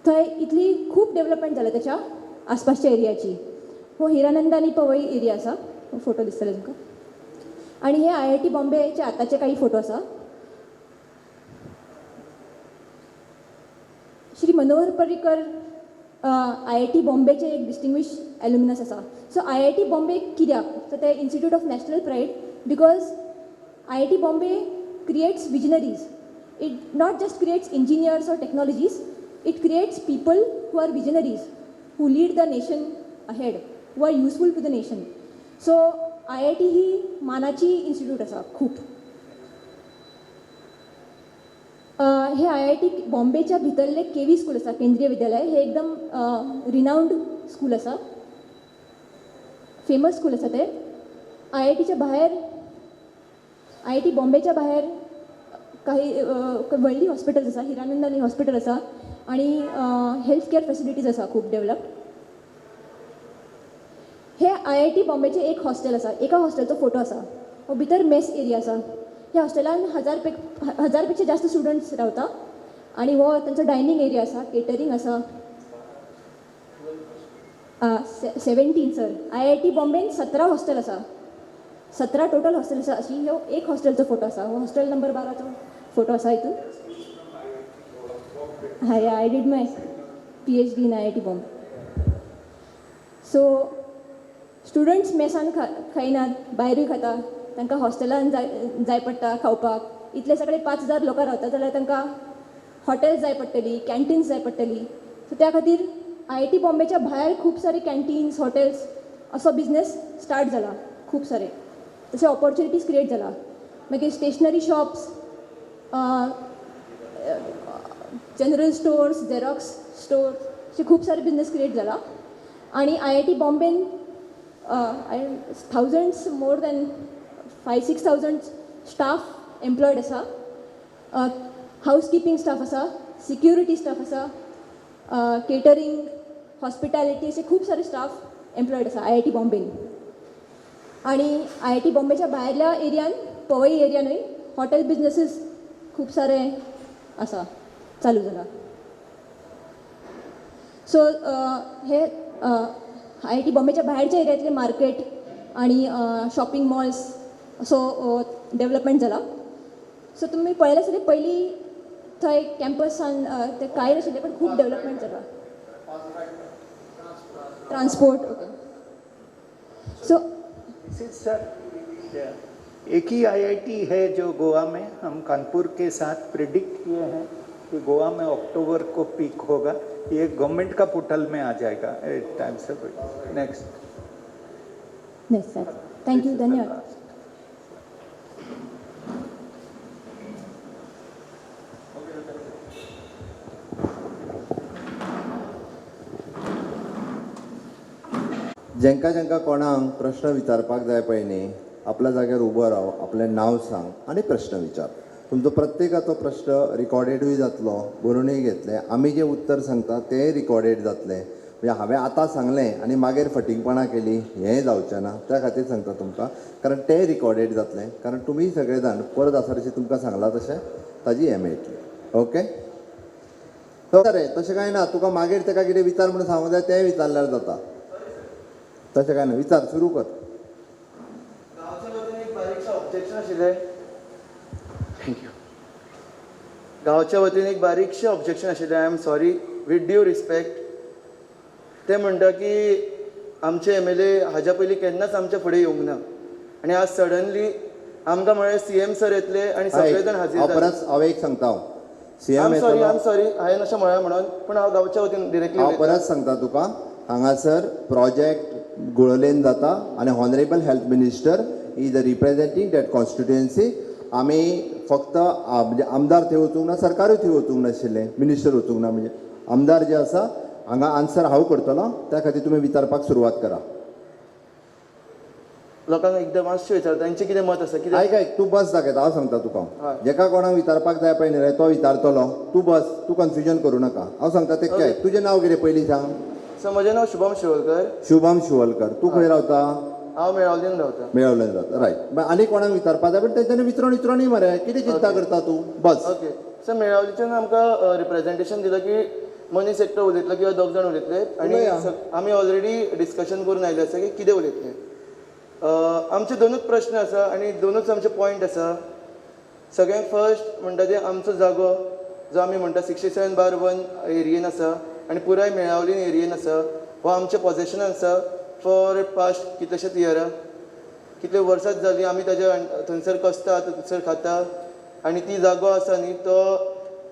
थंय इतली खूब डेवलपमेंट जाला त्याच्या आसपासच्या एरियाची. हो हिरानंदानी पवई एरिया आसा, हो फोटो दिसतले तुमकां. आनी हे IIT बॉम्बेचे आतांचे काही फोटो आसा. श्री मनोहर पर्रीकर IIT बॉम्बेचे एक डिस्टिंग्विश एल्युमिनस आसा. सो IIT Bombay कित्याक, सो ते institute of national pride, because IIT Bombay creates visionaries. It not just creates engineers or technologies, it creates people who are visionaries, who lead the nation ahead, who are useful to the nation. So IIT ही मानाची institute आसा खूब. हे IIT बॉम्बेच्या भितरले KV school आसा, केंद्रीय विद्यालय, हे एकदम रिनावंड school आसा, फेमस स्कूल आसा ते. IITच्या भायर, IIT बॉम्बेच्या भायर काही व्हडली हॉस्पिटल्स आसा, हिरानंदानी हॉस्पिटल आसा आनी हेल्थ केअर फॅसिलिटीज आसा खूब डेवलप. हे आय I T बॉम्बेचें एक हॉस्टेल आसा. एका हॉस्टेलचो फोटो आसा. हो भितर मेस एरिया आसा. ह्या हॉस्टेलान हजार पेक्षा जास्त स्टुडंट्स रावता आनी हो तांचो डायनींग एरिया आसा, केटरींग आसा. 17 sir. I I T बॉम्बेन 17 hostel आसा, 17 टोटल हॉस्टेल आसा. अशी ह्यो एक हॉस्टेलचो फोटो आसा. हो हॉस्टेल नंबर 12चो फोटो आसा. हितून hi I did my PhD in IIT Bombay. So students मेसान खायनात, भायरूय खाता. तांकां हॉस्टेलान जाय जाय पडटा खावपाक. इतले सगळे 5000 लोकां रावता जाल्यार तांकां हॉटेल्स जाय पडटली, कॅन्टीन्स जाय पडटली. सो त्या खातीर आय I T बॉम्बेच्या भायर खूब सारे कॅन्टीन्स, हॉटेल्स असो बिजनेस स्टार्ट जाला. खूब सारे तशे ऑपॉर्च्युनिटीज क्रिएट जाला. मागीर stationery shops, general stores, Xerox store अशे खूब सारे बिजनेस क्रिएट जाला. आनी I I T बॉम्बेन thousands, more than 5-6 thousand staff employed आसा. हावस किपिंग स्टाफ आसा, सिक्युरिटी स्टाफ आसा, केटरिंग, हॉस्पिटॅलिटी असे खूब सारे स्टाफ एम्प्लॉयड आसा आय I T बॉम्बेन. आणि आय I T बॉम्बेच्या भायल्या एरियान, पवई एरियानूय हॉटेल बिजनेसीस खूब सारे आसा, चालू जाला. सो हे आय I T बॉम्बेच्या भायरच्या एरियांतले मार्केट आणि शॉपिंग मॉल्स असो डेवलपमेंट जाला. सो तुमी पळयलें आसतलें, पयलीं थंय कॅम्पसान ते कांय नाशिल्लें, पण खूब डेवलपमेंट जाला. Transport, okay, so
This is, sir, एक ही आईआईटी है जो गोवा में. हम कानपुर के साथ प्रिडिक्ट किए हैं कि गोवा में अक्टूबर को पीक होगा. ये गवर्नमेंट का पोर्टल में आ जाएगा time Se. Next.
Yes sir, thank you, धन्यवाद.
जेंका जेंका कोणाक प्रश्न विचारपाक जाय पळय न्ही, आपल्या जाग्यार उबो राव, आपलें नांव सांग आनी प्रश्न विचार. तुमचो प्रत्येकाचो प्रश्न रिकॉर्डेडूय जातलो, बरोवनूय घेतले. आमी जें उत्तर सांगता तेंय रिकॉर्डेड जातलें. म्हणजे हांवें आतां सांगलें आनी मागीर फटींगपणां केली हेंय जावचें ना. त्या खातीर सांगता तुमकां, कारण तें रिकॉर्डेड जातलें. कारण तुमी सगळे जाण परत आसा तशें तुमकां सांगलां तशें ताजी हें मेळटली. ओके रे, तशें कांय ना. तुका मागीर ताका कितें विचार म्हणून सांगूंक जाय तेंय विचारल्यार जाता. तशें कांय ना, विचार सुरू कर.
गांवच्या वतीन एक बारीकशें ऑब्जेक्शन आशिल्लें. Thank you. गांवच्या वतीन एक बारीकशें ऑब्जेक्शन आशिल्लें. I am sorry, with due respect, ते म्हणटा की आमचे एमएलए हाज्या पयलीं केन्नाच आमच्या फुडें येवंक ना आनी आज सडनली आमकां म्हळ्यार सीएम सर येतले आनी सगळे जाण हाजीर
हांव
जाले.
परत हांव एक सांगता, हांव CM
I am sorry, I am
येतलो.
सॉरी, हांवें अशें म्हळ्यां म्हणून, पूण हांव गांवच्या वतीन डिरेक्टली
हांव परत सांगता तुका, हांगासर प्रोजेक्ट गुळोलेन जाता आनी honourable health minister is representing that constituency. आमी फक्त म्हणजे आमदार थंय वचूंक ना, सरकारूय थंय वचूंक नाशिल्लें, मिनिस्टर वचूंक ना. म्हणजे आमदार जे आसा हांगा आन्सर हांव करतलो. त्या खातीर तुमी विचारपाक सुरवात करा.
लोकांक एकदां मातशें विचारता, तांचें कितें मत आसा, कितें
आयक आयक, तूं बस दाखयता. हांव सांगता तुका.
हय.
जेका कोणाक विचारपाक जाय पळय न्ही रे, तो विचारतलो. तूं बस, तूं कन्फ्युजन करूं नाका. हांव सांगता तें. काय तुजें नांव कितें पयलीं सांग.
सो म्हजें नांव शुभम शिवोलकर.
शुभम शिवलकर, तूं खंय रावता?
हांव मेळावलीन रावता.
मेळवलें जाता, रायट. आनी कोणाक विचारपाक जाय पण तेंच्यांनी विचारून विचारूनय मरे. कितें चिंता करता तूं, बस.
ओके सर, मेळावलीच्यान आमकां रिप्रेझेंटेशन दिलां की मनीस एकटो उलयतलो किंवा दोग जाण उलयतले आनी
उलया.
आमी ऑलरेडी डिस्कशन करून आयिल्ले आसा की कितें उलयतले. आमचे दोनूच प्रश्न आसा आनी दोनूच आमचे पॉयंट आसा. सगळ्यांत फर्स्ट म्हणटा ते आमचो जागो जो आमी म्हणटा 67/1 एरियेन आसा आनी पुराय मेळावलीन एरियेन आसा. हो आमच्या पॉझेशनान आसा फॉर पास्ट कितलेशेच इयरां, कितले वर्सांच जालीं आमी ताज्या थंयसर कसता, थंयसर खाता. आनी ती जागो आसा न्ही, तो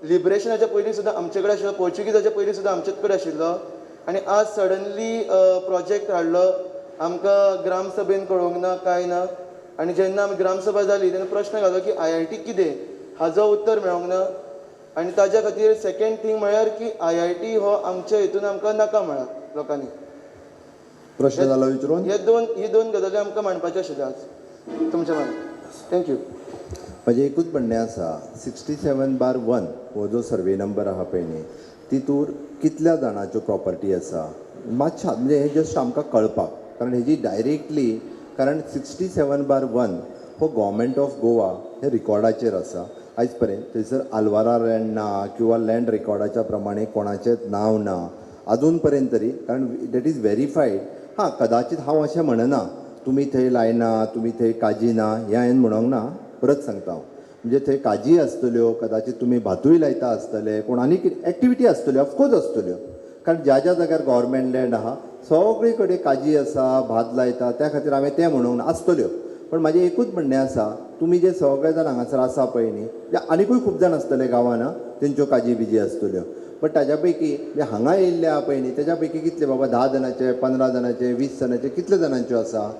लिबरेशनाच्या पयलीं सुद्दां आमचे कडेन आशिल्लो, पोर्चुगीजाच्या पयलीं सुद्दां आमचेच कडेन आशिल्लो. आनी आज सडनली प्रोजेक्ट हाडलो, आमकां ग्रामसभेन कळोवंक ना, कांय ना. आनी जेन्ना आमी ग्रामसभा जाली तेन्ना प्रश्न घालो की आयआयटी कितें, हाजो उत्तर मेळोंक ना. आनी ताज्या खातीर सेकेंड थींग म्हळ्यार की आयआयटी हो आमच्या हितून आमकां नाका म्हळा लोकांनी.
प्रश्न जालो विचारून?
हे दोन, ही दोन गजाली आमकां मांडपाच्यो आशिल्ल्यो आज तुमच्या मागीर. Thank you.
म्हजें एकूच म्हणणें आसा, 67/1 हो जो सर्वे नंबर आहा पळय न्ही, तितूर कितल्या जाणाच्यो प्रॉपर्टी आसा मातशें, म्हणजे हें जस्ट आमकां कळपाक. कारण कारण हेजी डायरेक्टली, कारण 67/1 हो गव्हर्मेंट ऑफ गोवा हे रिकॉर्डाचेर आसा आयज पर्यंत. थंयसर आलवारा लँड ना किंवा लँड रिकॉर्डाच्या प्रमाणे कोणाचेंच नांव ना अजून पर्यंत तरी, कारण that is verified. हां, कदाचित हांव अशें म्हणना तुमी थंय लायना, तुमी थंय काजी ना, हें हांवें म्हणोंक ना. परत सांगता हांव, म्हणजे थंय काजी आसतल्यो, कदाचित तुमी भातूय लायता आसतले, कोण आनी कितें एक्टिविटी आसतल्यो, ऑफकोर्स आसतल्यो. कारण ज्या ज्या जाग्यार गव्हर्मेंट लँड आहा सगळे कडेन काजी आसा, भात लायता, त्या खातीर हांवें तें म्हणूंक ना, आसतल्यो. पण म्हाजें एकूच म्हणणें आसा, तुमी जे सगळे जाण हांगासर आसा पळय न्ही, म्हणजे आनिकूय खूब जाण आसतले गांवान तेंच्यो काजी बिजी आसतल्यो, बट ताज्या पैकी जे हांगा येयल्ले आहा पळय न्ही तेज्या पैकी कितले बाबा 10 जाणांचे, 15 जाणांचे, 20 जाणांचे, कितले जाणांच्यो आसा?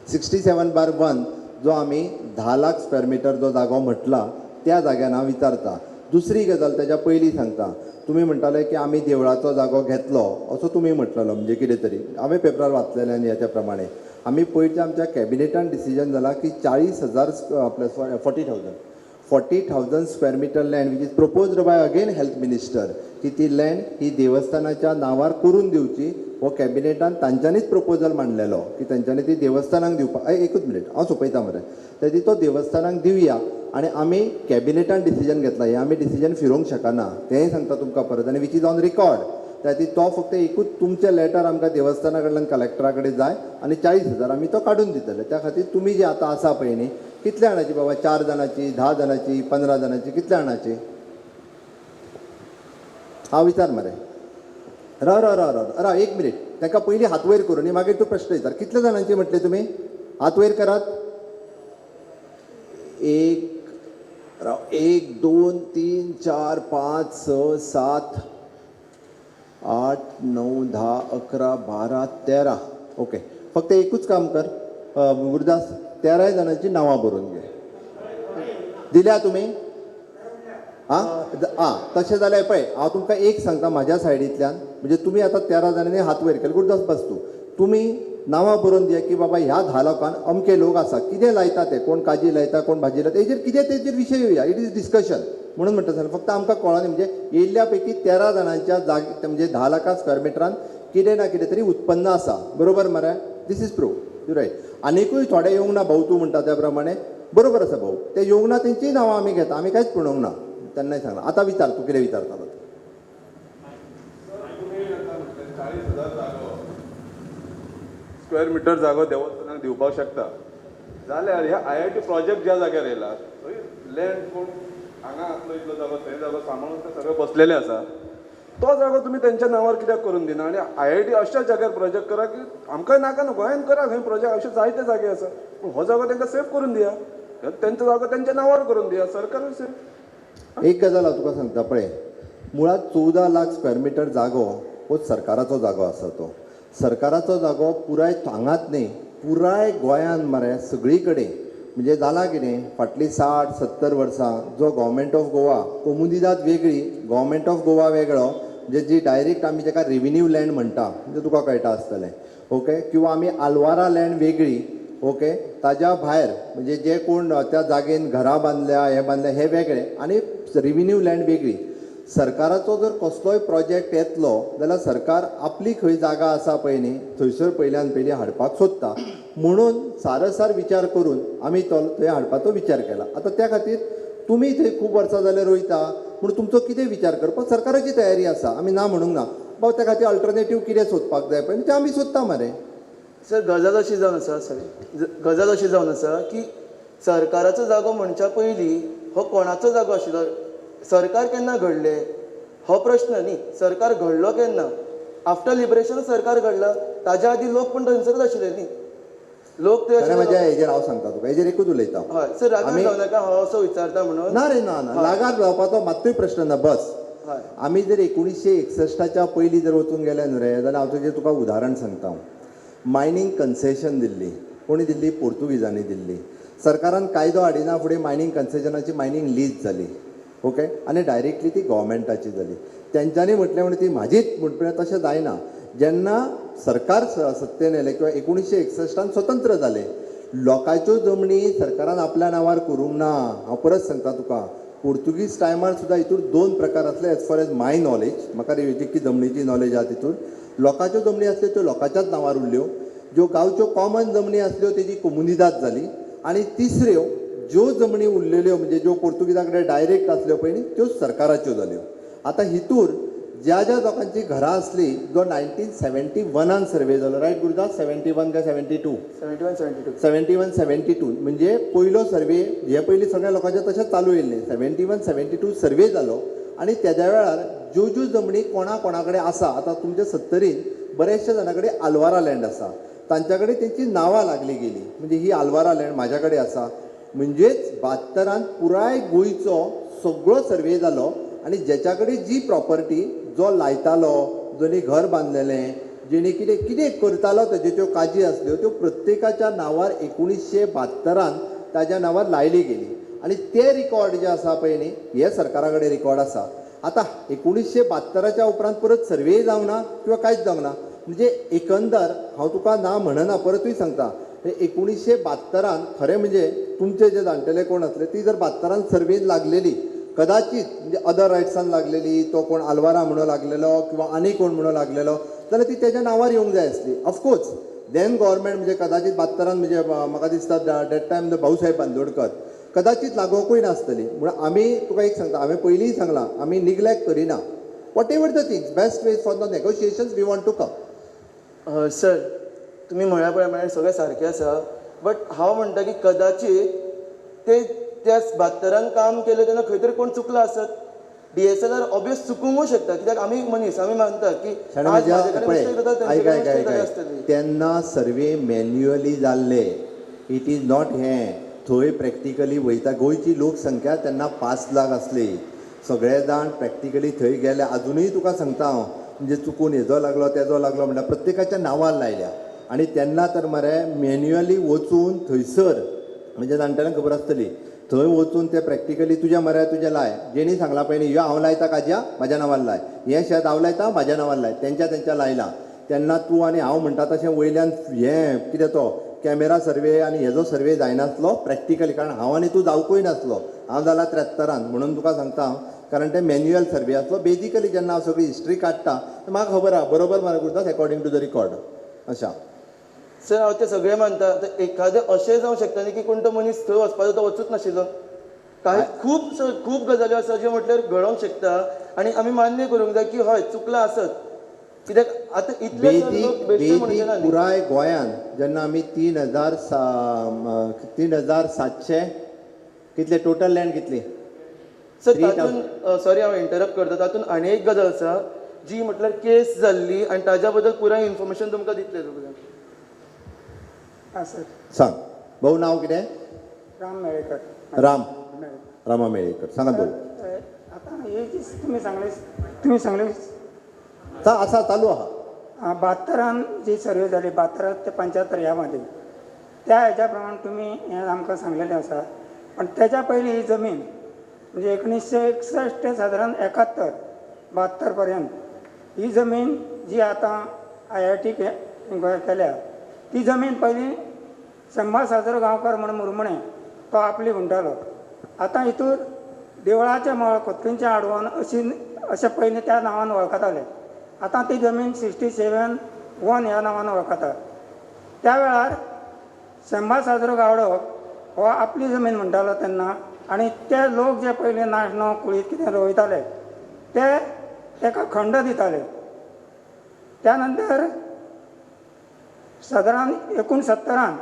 67/1 जो आमी 10 लाख स्क्वेअर मिटर जो जागो म्हटला त्या जाग्यान हांव विचारता. दुसरी गजाल तेज्या पयलीं सांगता, तुमी म्हणटाले की आमी देवळाचो जागो घेतलो असो तुमी म्हटलेलो, म्हणजे कितें तरी हांवें पेपरार वाचलेलें आनी हेच्या प्रमाणे आमी पयरच्या आमच्या कॅबिनेटान डिसिजन जाला की 40,000 आपल्या 40,000 square metre land which is proposed by again health minister की ती लँड ही देवस्थानाच्या नांवार करून दिवची. हो कॅबिनेटान तांच्यांनीच प्रपोजल मांडलेलो की तांच्यांनी ती देवस्थानाक दिवपाक. एकूच मिनीट हांव सोंपयता मरे. तेजी तो देवस्थानाक दिवया आनी आमी कॅबिनेटान डिसिजन घेतला, हें आमी डिसिजन फिरोवंक शकना, तेंय सांगता तुमकां परत, आनी which is on record. त्या खातीर तो फक्त एकूच तुमचें लेटर आमकां देवस्थाना कडल्यान कलेक्टरा कडेन जाय आनी 40,000 आमी तो काडून दितले. त्या खातीर तुमी जे आतां आसा पळय न्ही, कितल्या जाणांची बाबा, 4 जाणांची, 10 जाणांची, 15 जाणांची, कितल्या जाणांची? हांव विचार मरे, राव राव राव राव राव एक मिनीट, ताका पयलीं हात वयर करूं न्ही, मागीर तूं प्रश्न विचार. कितल्या जाणांची म्हटलें तुमी? हात वयर करात. एक राव, 1 2 3 4 5 6 7 8 9 10 11 12 13. ओके, फक्त एकूच काम कर गुरुदास, 13 जाणांची नांवां बरोवन घे. दिल्या तुमी? आं आं, तशें जाल्यार पळय हांव तुमकां एक सांगता म्हाज्या सायडींतल्यान, म्हणजे तुमी आतां 13 जाणांनी हात वयर केले, गुरुदास बस तूं, तुमी नांवां बरोवन दिया की बाबा ह्या 10 लोकांक अमके लोक आसा, कितें लायता ते, कोण काजी लायता, कोण भाजी लायता, हेजेर कितें तेजेर विशय येवया, it is discussion. म्हणून म्हणटा सर फक्त आमकां कळना, म्हणजे येयल्ल्या पैकी 13 जाणांच्या जागे म्हणजे 10 लाखां स्क्वेअर मिटरान कितें ना कितें तरी उत्पन्न आसा, बरोबर मरे? This is proof, you right. आनिकूय थोडे येवंक ना भाऊ, तूं म्हणटा त्या प्रमाणे बरोबर आसा भाऊ, ते येवंक ना तेंचीय नांवां आमी घेता, आमी कांयच पळोवंक ना, तेन्नाय सांगलां. आतां विचार, तूं कितें विचारतालो?
स्क्वेअर मिटर जागो देवस्थानाक दिवपाक शकता जाल्यार ह्या IIT project ज्या जाग्यार येयला थंय लँड कोण हांगा आसलो इतलो जागो थंय जागो सांबाळून ते सगळे बसलेले आसा, तो जागो तुमी तेंच्या नांवार कित्याक करून दिना? आनी IIT अशा जाग्यार प्रोजेक्ट करा की आमकां नाका न्हू, गोंयांत करा खंय प्रोजेक्ट, अशे जायते जागे आसा, पूण हो जागो तेंकां सेफ करून दिया, तेंचो जागो तेंच्या नांवार करून दिया, सरकारूय सेफ.
एक गजाल हांव तुका सांगता पळय, मुळांत 14 लाख स्क्वेअर मिटर जागो हो सरकाराचो जागो आसा. तो सरकाराचो जागो पुराय हांगाच न्ही, पुराय गोंयांत मरे सगळी कडेन. म्हणजे जालां कितें, फाटलीं 60-70 वर्सां जो गव्हर्मेंट ऑफ गोवा, कोमुनिदाद वेगळी, गव्हर्मेंट ऑफ गोवा वेगळो, म्हणजे जी डायरेक्ट आमी जाका रेविन्यू लँड म्हणटा, म्हणजे तुका कळटा आसतलें, ओके, किंवा आमी आलवारा लँड वेगळी, ओके, ताज्या भायर म्हणजे जे कोण त्या जागेन घरां बांदल्या, हें बांदल्या, हें वेगळें, आनी रेविन्यू लँड वेगळी. सरकाराचो जर कसलोय प्रोजेक्ट येतलो जाल्यार सरकार आपली खंय जागा आसा पळय न्ही थंयसर पयल्यान पयलीं हाडपाक सोदता, म्हणून सारसार विचार करून आमी तो थंय हाडपाचो विचार केला. आतां त्या खातीर तुमी थंय खूब वर्सां जाल्यार रोयता म्हूण तुमचो कितें विचार करपाक सरकाराची तयारी आसा, आमी ना म्हणूंक ना बाबा. त्या खातीर अल्टरनेटीव कितें सोदपाक जाय पळय तें आमी सोदता मरे.
सर गजाल अशी जावन आसा, सॉरी, गजाल अशी जावन आसा की सरकाराचो जागो म्हणच्या पयलीं हो कोणाचो जागो आशिल्लो, सरकार केन्ना घडलें हो प्रश्न न्ही. सरकार घडलो केन्ना, आफ्टर लिबरेशन सरकार घडला, ताज्या आदी लोक पण थंयसरच आशिल्ले न्ही, लोक ते.
म्हज्या हेजेर हांव सांगता तुका, हेजेर एकूच उलयता.
हय सर, रागार जावं नाका, हांव असो विचारता म्हणून.
ना रे, ना ना, रागार जावपाचो मात्तूय प्रश्न ना. बस आमी जर 1961 पयलीं जर वचूंक गेले न्हू रे, जाल्यार हांव तुजें तुका उदाहरण सांगता. मायनींग कन्सेशन दिल्ली, कोणी दिल्ली? पोर्तुगीजांनी दिल्ली. सरकारान कायदो हाडिना फुडें मायनींग कन्सेशनाची मायनींग लीज जाली, ओके, आनी डायरेक्टली ती गव्हर्मेंटाची जाली. तेंच्यांनी म्हटलें म्हण ती म्हाजीच म्हणपा तशें जायना. जेन्ना सरकार सत्तेन येयलें किंवा 1961 स्वतंत्र जालें, लोकांच्यो जमनी सरकारान आपल्या नांवार करूंक ना. हांव परत सांगता तुका, पोर्तुगीज टायमार सुद्दां हितूर 2 प्रकार आसले as far as my knowledge. म्हाका जितकी जमनीची नॉलेज आहा तितूर लोकांच्यो जमनी आसल्यो त्यो लोकांच्याच नांवार उरल्यो, ज्यो गांवच्यो कॉमन जमनी आसल्यो तेजी कोमुनिदाद जाली आनी तिसऱ्यो ज्यो जमनी उरलेल्यो म्हणजे ज्यो पोर्तुगीजा कडेन डायरेक्ट आसल्यो पळय न्ही त्यो सरकाराच्यो जाल्यो. आतां हितूर ज्या ज्या लोकांची घरां आसली जो 1971 सर्वे जालो, रायट गुरुदास, 71 काय 72?
71 72.
71 72 म्हणजे पयलो सर्वे हे पयलीं सगळ्या लोकांचे तशेंच चालू येयल्लें. 71 72 सर्वे जालो आनी तेद्या वेळार ज्यो ज्यो जमनी कोणा कोणा कडेन आसा, आतां तुमच्या सत्तरीन बऱ्याचशा जाणां कडेन आलवारा लँड आसा, तांच्या कडेन तेंची नांवां लागली गेली, म्हणजे ही आलवारा लँड म्हाज्या कडेन आसा. म्हणजेच 72 पुराय गोंयचो सगळो सर्वे जालो आनी जेच्या कडेन जी प्रॉपर्टी जो लायतालो, जोनी घर बांदलेलें, जेणे कितें कितें करतालो, तेज्यो त्यो काजी आसल्यो त्यो प्रत्येकाच्या नांवार 1972 ताज्या नांवार लायली गेली आनी ते रिकॉर्ड जे आसा पळय न्ही हे सरकारा कडेन रिकॉर्ड आसा. आतां 1972 उपरांत परत सर्वेय जावंक ना किंवा कांयच जावंक ना, म्हणजे एकंदर हांव तुका ना म्हणना, परतूय सांगता, 1972 खरें म्हणजे तुमचे जे जाणटेले कोण आसले ती जर 72 सर्वेन लागलेली कदाचित म्हणजे अदर रायट्सान लागलेली, तो कोण आलवारा म्हणून लागलेलो किंवा आनी कोण म्हणून लागलेलो जाल्यार ती तेज्या नांवार येवंक जाय आसली. ऑफकोर्स then government म्हणजे कदाचित 72 म्हणजे म्हाका दिसता that time the Bhausaheb Bandodkar कदाचित लागोवकूय नासतली. म्हणून आमी तुका एक सांगता, हांवें पयलींय सांगलां, आमी निग्लेक्ट करिना, whatever the things best ways for the negotiations we want to come.
Sir तुमी म्हळ्या प्रमाणे सगळें सारकें आसा, बट हांव म्हणटा की कदाचित ते त्या 72 काम केलें तेन्ना खंय तरी कोण चुकला आसत. DSLR obvious चुकूंकूय शकता, कित्याक आमी मनीस, आमी मानतात की आज म्हाजे कडेन मिस्टेक जाता, तेंचे कडेन मिस्टेक जाली आसतली.
तेन्ना सर्वे मॅन्युअली जाल्ले, it is not हें थंय प्रॅक्टिकली वयता. गोंयची लोकसंख्या तेन्ना 5 लाख आसली, सगळे जाण प्रॅक्टिकली थंय गेले. आजुनूय तुका सांगता हांव, म्हणजे चुकून हेजो लागलो तेजो लागलो म्हणल्यार प्रत्येकाच्या नांवार लायल्या आनी तेन्ना तर मरे मॅन्युअली वचून थंयसर म्हणजे जाणटेल्यांक खबर आसतली, थंय वचून ते प्रॅक्टिकली तुज्या मऱ्या तुजें लाय, जेणी सांगलां पळय न्ही, ह्यो हांव लायता काज्या म्हाज्या नांवार लाय, हें शेत हांव लायता म्हाज्या नांवार लाय, तेंच्या तेंच्या लायलां. तेन्ना तूं आनी हांव म्हणटा तशें वयल्यान हें कितें तो कॅमेरा सर्वे आनी हेजो सर्वे जायनासलो प्रॅक्टिकली, कारण हांव आनी तूं जावकूय नासलो, हांव जाला 73 म्हणून तुका सांगता हांव, कारण ते मॅन्युअल सर्वे आसलो. बेजिकली जेन्ना हांव सगळी हिस्ट्री काडटा म्हाका खबर आहा बरोबर मरे Gurudas, according to the record. अशा
सर हांव तें सगळें मानता. आतां एखादें अशें जावंक शकता न्ही की कोण तो मनीस थंय वचपाचो तो वचूच नाशिल्लो. कांय खूब खूब गजाल्यो आसा ज्यो म्हटल्यार घडोवंक शकता आनी आमी मान्य करूंक जाय की हय चुकलां आसत, कित्याक आतां इतले लोक बेश्टे म्हणचे ना.
पुराय गोंयान जेन्ना आमी 3700 कितले टोटल लँड कितली
सर तातूंत, सॉरी हांव इंटरप्ट करता, तातूंत आनी एक गजाल आसा जी म्हटल्यार केस जाल्ली आनी ताज्या बद्दल पुराय इन्फॉर्मेशन तुमकां दितले.
हां सर
सांग भाऊ, नांव कितें?
राम मेळेकर.
राम रामा मेळेकर, सांगात भाऊ.
आतां हे जी तुमी सांगले, तुमी सांगले
आसा चालू आहा.
72 जी सर्वे जाली, 72 ते 75 ह्या मध्ये त्या हेज्या प्रमाण तुमी हें आमकां सांगलेलें आसा. पण तेज्या पयलीं ही जमीन म्हणजे 1961 ते सादारण 71 72 पर्यंत ही जमीन जी आतां IIT केल्या ती जमीन पयलीं शंभा साजरो गांवकर म्हण मुरमुणे तो आपली म्हणटालो. आतां हितूर देवळाचें मळ खोतखींचें आडवण अशी अशें पयलीं त्या नांवान वळखताले. आतां ती जमीन 67-1 ह्या नांवान वळखतात. त्या वेळार शंभा साजरो गावडो हो आपली जमीन म्हणटालो तेन्ना, आनी ते लोक जे पयलीं नाशणो कुळीत कितें रोयताले ते ताका खंड दिताले. त्या नंतर सादारण 69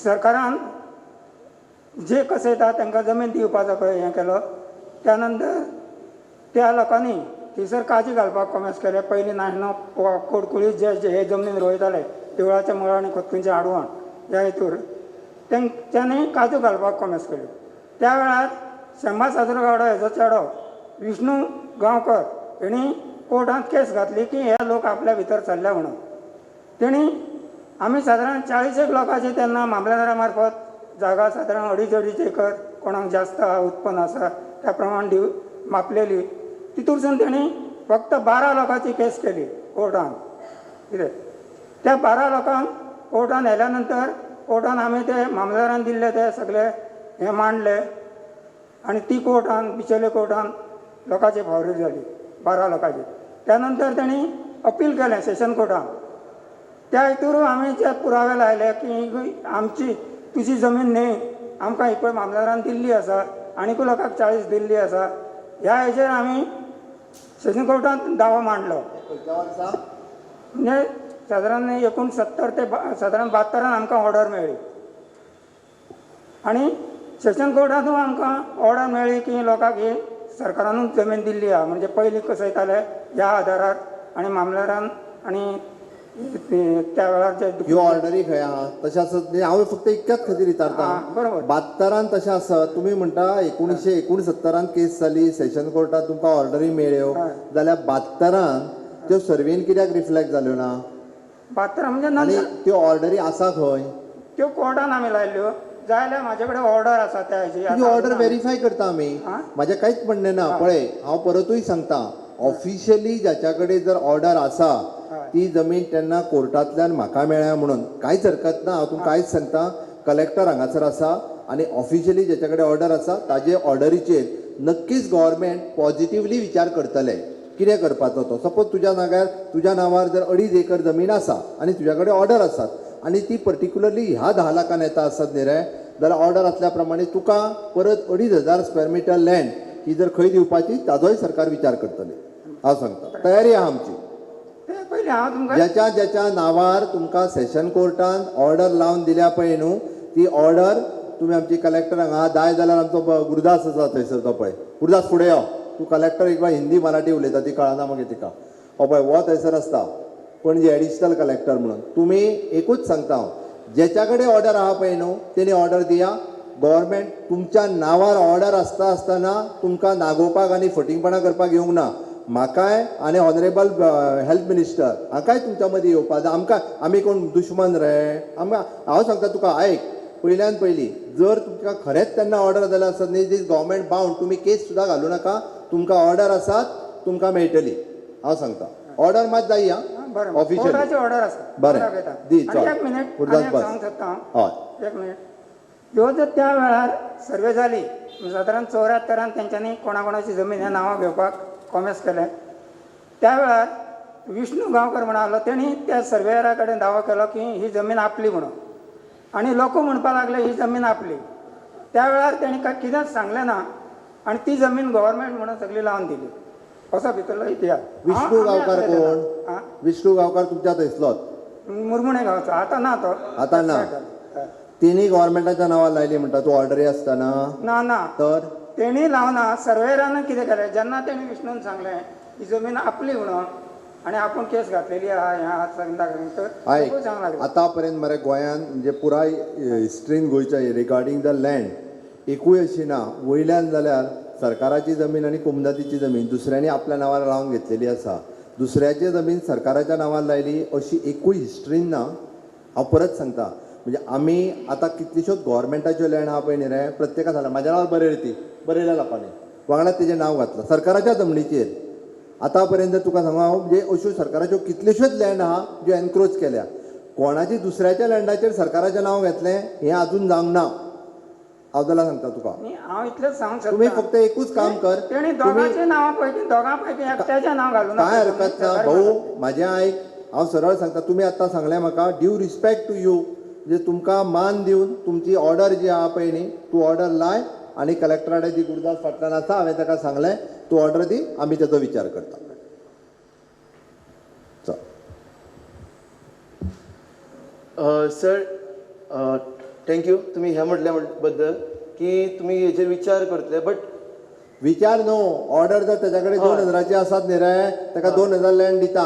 सरकारान जे कशें येता तांकां जमीन दिवपाचो पळय हें केलो. त्या नंतर त्या लोकांनी थंयसर काजी घालपाक कोमेस केलें. पयलीं नाशणो कोडकुळी जे जे हे जमनीन रोयताले देवळाच्या मळ आनी खोतखींचें आडवण ह्या हेतूर तेंच्यांनी काजू घालपाक कोमेस केल्यो. त्या वेळार शंभा साजरो गावडो हेजो चेडो विष्णू गांवकर हेणी कोर्टांत केस घातली की हे लोक आपल्या भितर सरल्या म्हणून. तेणी आमी सादारण 40 लोकांची तेन्ना मामलेदारा मार्फत जागा सादारण 2.5-2.5 एकर कोणाक जास्त उत्पन्न आसा त्या प्रमाण दिव मापलेली. तितूरसून तेणी फक्त 12 लोकांची केस केली कोर्टान. कितें त्या 12 लोकांक कोर्टान व्हेल्या नंतर कोर्टान आमी ते मामलेदारान दिल्ले ते सगळे हे मांडले आनी ती कोर्टान बिचोले कोर्टान लोकांची फावरी जाली 12 लोकांची. त्या नंतर तेणी अपील केलें सेशन कोर्टान. त्या हितूर आमी जे पुरावे लायले की आमची तुजी जमीन न्ही, आमकां ही पळय मामलेदारान दिल्ली आसा, आनीकूय लोकांक 40 दिल्ली आसा. ह्या हेजेर आमी सेशन कोर्टांत दावो मांडलो.
खंयच्या वर्सा?
म्हणजे सादारण 69 ते सादारण 72 आमकां ऑर्डर मेळ्ळी आनी सेशन कोर्टांतूय आमकां ऑर्डर मेळ्ळी की लोकांक ही सरकारानूच जमीन दिल्ली आहा, म्हणजे पयलीं कसयताले ह्या आदारार आनी मामलेदारान आनी त्या वेळार जे
ह्यो ऑर्डरी खंय आहा तशें आसत न्ही, हांव फक्त इतक्याच खातीर विचारता.
बरोबर.
72 तशें आसत, तुमी म्हणटा 1969 केस जाली, सेशन कोर्टात तुमकां ऑर्डरी मेळ्ळ्यो, जाल्यार 72 त्यो सर्वेन कित्याक रिफ्लेक्ट जाल्यो ना?
72 म्हणजे
आनी त्यो ऑर्डरी आसा खंय?
त्यो कोर्टान आमी लायल्ल्यो, जाल्यार म्हाजे कडेन ऑर्डर आसा त्या हेजी.
तुजी ऑर्डर वेरीफाय करता आमी, म्हाजें कांयच म्हणणें ना. पळय हांव परतूय सांगता, ऑफिशियली जाच्या कडेन जर ऑर्डर आसा ती जमीन तेन्ना कोर्टांतल्यान म्हाका मेळ्ळ्या म्हणून कांयच हरकत ना. हांव तुमकां आयज सांगता, कलेक्टर हांगासर आसा आनी ऑफिशियली ज्याच्या कडेन ऑर्डर आसा ताजे ऑर्डरीचेर नक्कीच गव्हर्मेंट पॉझिटिवली विचार करतले कितें करपाचो तो. सपोज तुज्या नाग्यार तुज्या नांवार जर 2.5 एकर जमीन आसा आनी तुज्या कडेन ऑर्डर आसात आनी ती पर्टिक्युलरली ह्या 10 लाखान येता आसत न्ही रे, जाल्यार ऑर्डर आसल्या प्रमाणे तुका परत 2500 स्क्वेअर मिटर लँड ही जर खंय दिवपाची ताजोय सरकार विचार करतले. हांव सांगता, तयारी आहा आमची. ज्याच्या ज्याच्या नांवार तुमकां सेशन कोर्टान ऑर्डर लावन दिल्या पळय न्हू, ती ऑर्डर तुमी आमची कलेक्टर हांगा जाय जाल्यार आमचो गुरुदास आसा थंयसर, तो पळय गुरुदास फुडें यो, तूं कलेक्टर एक हिंदी मराठी उलयता ती कळना मागीर तिका. हो पळय हो थंयसर आसता पणजे एडिशनल कलेक्टर म्हणून. तुमी एकूच सांगता हांव, ज्याच्या कडेन ऑर्डर आहा पळय न्हू तेणी ऑर्डर दिया. गव्हर्मेंट तुमच्या नांवार ऑर्डर आसता आसतना तुमकां नागोवपाक आनी फटींगपणां करपाक येवंक ना. म्हाकाय आनी ऑनरेबल हेल्थ मिनिस्टर हांकांय तुमच्या मदीं येवपा जाय. आमकां आमी कोण दुश्मन रे? आमकां हांव सांगता तुका आयक, पयल्यान पयलीं जर तुमकां खरेंच तेन्ना ऑर्डर जाल्या आसत न्ही, दीस गव्हर्मेंट बावंड, तुमी केस सुद्दां घालूं नाका, तुमकां ऑर्डर आसात तुमकां मेळटली. हांव सांगता ऑर्डर मात जाय.
हा ऑफिशियल ऑर्डर आसा
बरें दी.
चल एक मिनीट सांगूंक सोदता हांव, एक मिनीट. ह्यो जर त्या वेळार सर्वे जाली सादारण 74 तेंच्यांनी कोणा कोणाची जमीन ह्या नांवां घेवपाक कॉमेस केलें. त्या वेळार विष्णू गांवकर म्हणून आसलो, तेणी त्या सर्वेयरा कडेन दावो केलो की ही जमीन आपली म्हणून, आनी लोक म्हणपाक लागले ही जमीन आपली. त्या वेळार तेणी काय कितेंच सांगलें ना आनी ती जमीन गव्हर्मेंट म्हणून सगळी लावन दिली. असो भितरलो इतिहास.
विष्णू गांवकार कोण? विष्णू गांवकार तुमच्या थंयसलोच,
मुरमुणे गांवचो. आतां ना तो,
आतां ना. तेणी गव्हर्मेंटाच्या नांवार लायली म्हणटा तूं ऑर्डरी आसतना?
ना ना,
तर
तेणी लावना. सर्वेयरान कितें केलें, जेन्ना तेणी विष्णून सांगलें ही जमीन आपली म्हणून आनी आपूण केस घातलेली आहा ह्या सांगता.
आयक, आतां पर्यंत मरे गोंयान म्हणजे पुराय हिस्ट्रीन गोंयच्या रिगार्डींग the land एकूय अशी ना, वयल्यान जाल्यार सरकाराची जमीन आनी कोमुनिदादीची जमीन दुसऱ्यांनी आपल्या नांवार लावन घेतलेली आसा, दुसऱ्याची जमीन सरकाराच्या नांवार लायली अशी एकूय हिस्ट्रीन ना. हांव परत सांगता, म्हणजे आमी आतां कितल्योश्योच गव्हर्मेंटाच्यो लँड आहा पळय न्ही रे, प्रत्येका सांगला म्हाज्या नांवार बरयली, ती बरयल्या लोकांनी, वांगडा तेजें नांव घातलां सरकाराच्या जमनीचेर. आतां पर्यंत तुका सांगू हांव, म्हणजे अश्यो सरकाराच्यो कितल्योश्योच लँड आहा ज्यो एनक्रोच केल्या, कोणाची दुसऱ्याच्या लँडाचेर सरकाराचें नांव घेतलें हें आजून जावंक ना. हांव जाल्यार सांगता तुका,
हांव इतलेंच सांगूंक सोदता,
तुमी फक्त एकूच काम कर,
तेणी दोगांचें नांव पैकी दोगां पैकी एकट्याचें नांव घालूं.
कांय हरकत ना भाऊ, म्हाजें आयक, हांव सरळ सांगता, तुमी आतां सांगलें म्हाका, ड्यू रिस्पेक्ट टू you, म्हणजे तुमकां मान दिवन तुमची ऑर्डर जी आहा पळय न्ही, तूं ऑर्डर लाय आनी कलेक्टरा कडेन जी गुरुदास फाटल्यान आसा हांवें ताका सांगलें तूं ऑर्डर दी, आमी तेजो विचार करता. चल
sir, thank you तुमी ह्या म्हटल्या बद्दल की तुमी हेजेर विचार करतले. बट
विचार न्हू, ऑर्डर जर तेज्या कडेन 2000 आसात न्ही रे, ताका 2000 लँड दिता,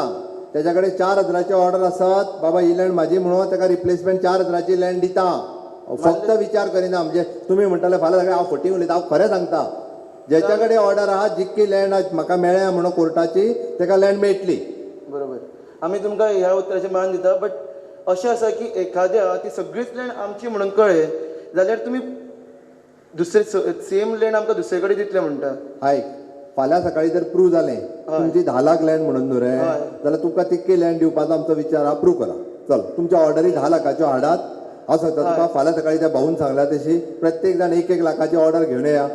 तेज्या कडेन 4000 ऑर्डर आसात, बाबा ही लँड म्हाजी म्हणून ताका रिप्लेसमेंट 4000 लँड दिता. फक्त विचार करिना. म्हणजे तुमी म्हणटाले फाल्यां सगळें हांव फटींग उलयता, हांव खरें सांगता, ज्याच्या कडेन ऑर्डर आहा, जितकी लँड म्हाका मेळ्ळ्या म्हणून कोर्टाची, ताका लँड मेळटली.
बरोबर, आमी तुमकां ह्या उतराचें मान दिता. बट अशें आसा की एखाद्या ती सगळीच लँड आमची म्हणून कळ्ळें जाल्यार तुमी दुसरे सेम लँड आमकां दुसरे कडेन दितले म्हणटा.
आयक, फाल्यां सकाळीं जर प्रूव जालें तुमची 10 लाख लँड म्हणून न्हू रे, जाल्यार तुमकां तितकी लँड दिवपाचो आमचो विचार आहा, प्रूव करा. चल तुमच्या ऑर्डरी 10 लाखाच्यो हाडात. हांव सांगता तुका, फाल्यां सकाळीं त्या भाऊन सांगल्या तशी प्रत्येक जाण 1-1 लाखाची ऑर्डर घेवन येया,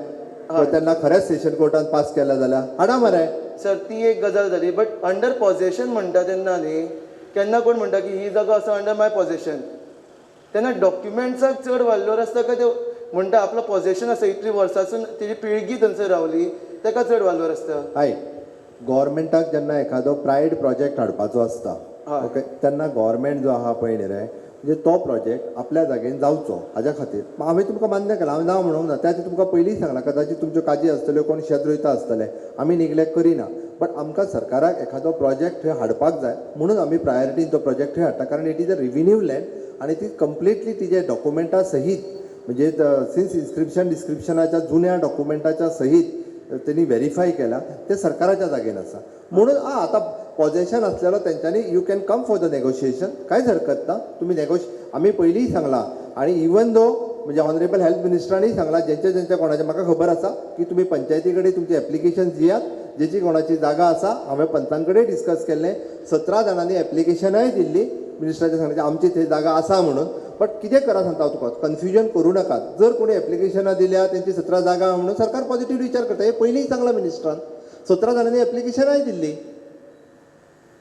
तेन्ना खरेंच सेशन कोर्टान पास केल्या जाल्यार हाडा मरे.
सर, ती एक गजाल जाली, बट अंडर पॉझेशन म्हणटा तेन्ना न्ही, केन्ना कोण म्हणटा की ही जागो आसा अंडर माय पॉझेशन, तेन्ना डॉक्युमेंट्साक चड व्हॅल्यूर आसता काय ते म्हणटा आपलो पॉझेशन आसा इतली वर्सांसून तेजी पिळगी थंयसर रावली ताका चड व्हॅल्यूर आसता?
आयक, गव्हर्मेंटाक जेन्ना एखादो प्रायड प्रोजेक्ट हाडपाचो आसता, ओके, तेन्ना गव्हर्मेंट जो आहा पळय न्ही रे, म्हणजे तो प्रोजेक्ट आपल्या जागेन जावचो हाज्या खातीर हांवें तुमकां मान्य केलां. हांवें ना म्हणूंक ना, त्या खातीर तुमकां पयलींच सांगलां, कदाचित तुमच्यो काजी आसतल्यो, कोण शेत रोयता आसतले, आमी निग्लेक्ट करिना, बट आमकां सरकाराक एखादो प्रोजेक्ट थंय हाडपाक जाय म्हणून आमी प्रायोरिटीन तो प्रोजेक्ट थंय हाडटा, कारण it is a revenue land आनी ती कंप्लिटली तिजे डॉक्युमेंटा सहीत, म्हणजे सिन्स इन्स्क्रिप्शन डिस्क्रिप्शनाच्या जुन्या डॉक्युमेंटाच्या सहीत तेणी व्हेरीफाय केला, ते सरकाराच्या जागेन आसा म्हणून आतां पॉझेशन आसलेलो तेंच्यांनी you can come for the negotiation, कांयच हरकत ना. तुमी आमी पयलींय सांगलां आनी इवन दो म्हणजे ऑनरेबल हेल्थ मिनिस्टरांनी सांगलां, जेंच्या जेंच्या कोणाचें म्हाका खबर आसा की तुमी पंचायती कडेन तुमचें एप्लिकेशन दियात, जेची कोणाची जागा आसा. हांवें पंचां कडेन डिस्कस केल्लें, 17 जाणांनी एप्लिकेशनाय दिल्ली मिनिस्टराच्या सांगण्याचे आमची थंय जागा आसा म्हणून. बट कितें करा सांगता हांव तुका, कन्फ्युजन करूं नाकात. जर कोणी एप्लिकेशनां दिल्या तेंची 17 जागा आहा म्हणून सरकार पॉझिटिव्ह विचार करता, हें पयलींय सांगलां मिनिस्टरान. 17 जाणांनी एप्लिकेशनाय दिल्ली,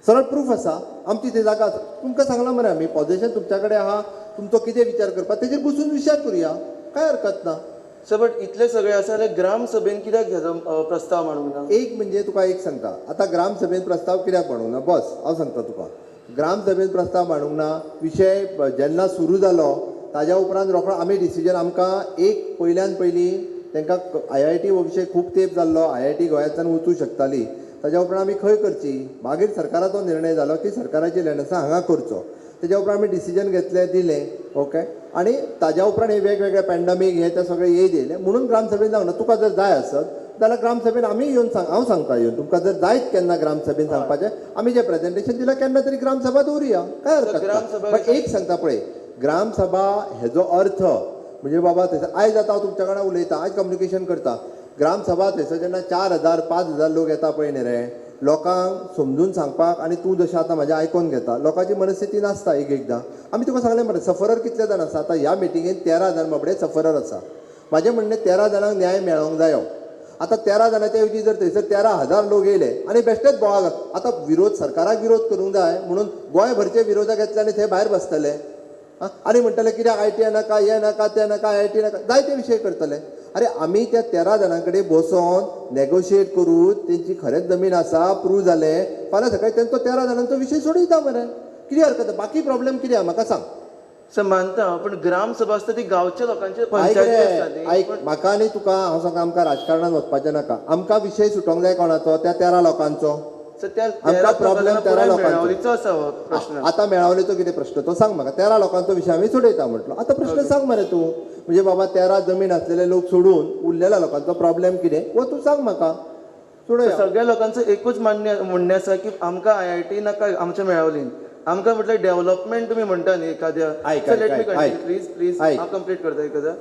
सरळ प्रूफ आसा आमची थंय जागा आसा. तुमकां सांगलां मरे आमी, पॉझिशन तुमच्या कडेन आहा, तुमचो कितें विचार करपाक तेजेर बसून विचार करुया, कांय हरकत ना.
सर बट इतले सगळे आसा जाल्यार ग्रामसभेन कित्याक हेजो प्रस्ताव मांडूंक ना?
एक म्हणजे तुका एक सांगता, आतां ग्रामसभेन प्रस्ताव कित्याक मांडूंक ना, बस हांव सांगता तुका. ग्रामसभेन प्रस्ताव मांडूंक ना विशय जेन्ना सुरू जालो ताज्या उपरांत रोखडो आमी डिसिजन, आमकां एक पयल्यान पयलीं तांकां IIT हो विशय खूब तेंप जाल्लो, IIT गोंयांतल्यान वचूं शकताली, ताज्या उपरांत आमी खंय करची, मागीर सरकाराचो निर्णय जालो की सरकाराची लँड आसा हांगा करचो, तेज्या उपरांत आमी डिसिजन घेतलें, दिलें, ओके. आनी ताज्या उपरांत हे वेगवेगळे पॅन्डमीक हे ते सगळे येयत येयले म्हणून ग्रामसभेन जावंक ना. तुका जर जाय आसत जाल्यार ग्रामसभेन आमी येवन सांग, हांव सांगता येवन तुमकां जर जायत केन्ना ग्रामसभेन सांगपाचें, आमी जें प्रेजेंटेशन दिलां केन्ना तरी ग्रामसभा दवरुया, कांय हरकत ना. बट एक सांगता पळय, ग्रामसभा हेजो अर्थ म्हणजे बाबा थंयसर आयज आतां हांव तुमच्या कडेन उलयतां, आयज कम्युनिकेशन करता, ग्रामसभा थंयसर जेन्ना 4000 5000 लोक येता पळय न्ही रे, लोकांक समजून सांगपाक, आनी तूं जशें आतां म्हाजें आयकोन घेता, लोकांची मनस्थिती नासता एक एकदां. आमी तुका सांगलें मरे सफरर कितले जाण आसा, आतां ह्या मिटिंगेन 13 जाण बाबडे सफरर आसा. म्हाजें म्हणणें 13 जाणांक न्याय मेळोंक जायो. आतां 13 जाणांच्या ऐवजी जर थंयसर 13,000 लोक येयले आनी बेश्टेच बोवाळ, आतां विरोध सरकाराक विरोध करूंक जाय म्हणून गोंयभरचे विरोधक येतले आनी थंय भायर बसतले आनी म्हणटले कित्याक IIT नाका, हें नाका, तें नाका, IIT नाका, जायते विशय करतले. अरे आमी त्या 13 जाणां कडेन बसोन नेगोशिएट करून तेंची खरेंच जमीन आसा प्रूव जालें, फाल्यां सकाळीं तेंचो 13 जाणांचो विशय सोडयता मरे, कितें हरकत आसा? बाकी प्रॉब्लेम कितें आहा म्हाका सांग.
सर मानता हांव, पण ग्रामसभा आसता ती गांवच्या लोकांचे पंचायती आसता.
आयक म्हाका आनी तुका हांव सांगता, आमकां राजकारणान वचपाचें नाका, आमकां विशय सुटोवंक जाय कोणाचो, त्या 13 लोकांचो. आमकां प्रॉब्लेम 13 लोकांचो
आसा हो प्रश्न.
आतां मेळावलेचो कितें प्रश्न तो सांग म्हाका. 13 लोकांचो विशय आमी सोडयता म्हटलो, आतां प्रश्न सांग मरे तूं, म्हणजे बाबा 13 जमीन आसलेले लोक सोडून उरलेल्या लोकांचो प्रॉब्लेम कितें हो तूं सांग म्हाका, सोडया.
सगळ्या लोकांचो एकूच म्हणणें आसा की आमकां IIT नाका आमच्या मेळावलीन, आमकां म्हटल्यार डेव्हलपमेंट तुमी म्हणटा न्ही एखाद्या, प्लीज प्लीज हांव कंप्लीट करता एखाद्या.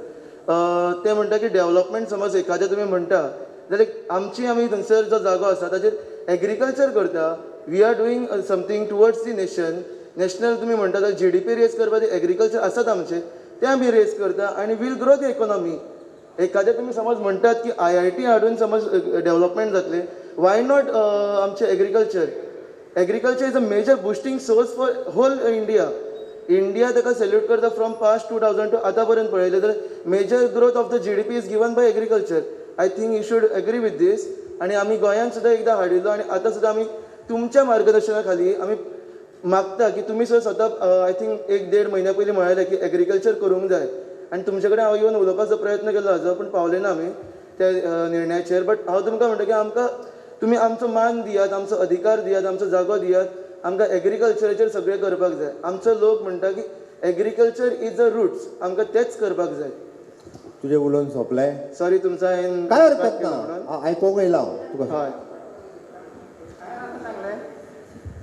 ते म्हणटा की डेव्हलपमेंट समज एखाद्या तुमी म्हणटा जाल्यार आमची आमी थंयसर जो जागो आसा ताचेर एग्रीकल्चर करता, we are doing something towards the nation, national तुमी म्हणटा जाल्यार GDP raise करपाक एग्रीकल्चर आसात आमचे, ते आमी रेज करता आनी वील ग्रो the economy. एखाद्या तुमी समज म्हणटात की IIT हाडून समज डेव्हलपमेंट जातलें, why not आमचें agriculture? Agriculture is a major boosting source for whole India. India ताका सॅल्यूट करता फ्रॉम पास्ट 2002 आतां पर्यंत पळयलें जाल्यार major growth of the GDP is given by agriculture. I think you should agree with this. आनी आमी गोंयांत सुद्दां एकदां हाडिल्लो आनी आतां सुद्दां आमी तुमच्या मार्गदर्शना खाली आमी मागता की तुमी सुद्दां स्वता I think 1-1.5 म्हयन्या पयलीं म्हळेलें की एग्रीकल्चर करूंक जाय, आनी तुमचे कडेन हांव येवन उलोवपाचो प्रयत्न केलो हाजो, पूण पावले ना आमी त्या निर्णयाचेर. बट हांव तुमकां म्हणटा की आमकां तुमी आमचो मान दियात, आमचो अधिकार दियात, आमचो जागो दियात, आमकां एग्रीकल्चराचेर सगळें करपाक जाय. आमचो लोक म्हणटा की एग्रीकल्चर is a roots, आमकां तेंच करपाक जाय.
तुजें उलोवन सोंपलें?
सॉरी तुमचो हांवें
कांय हरकत ना, आयकोंक येयला हांव तुका.
हय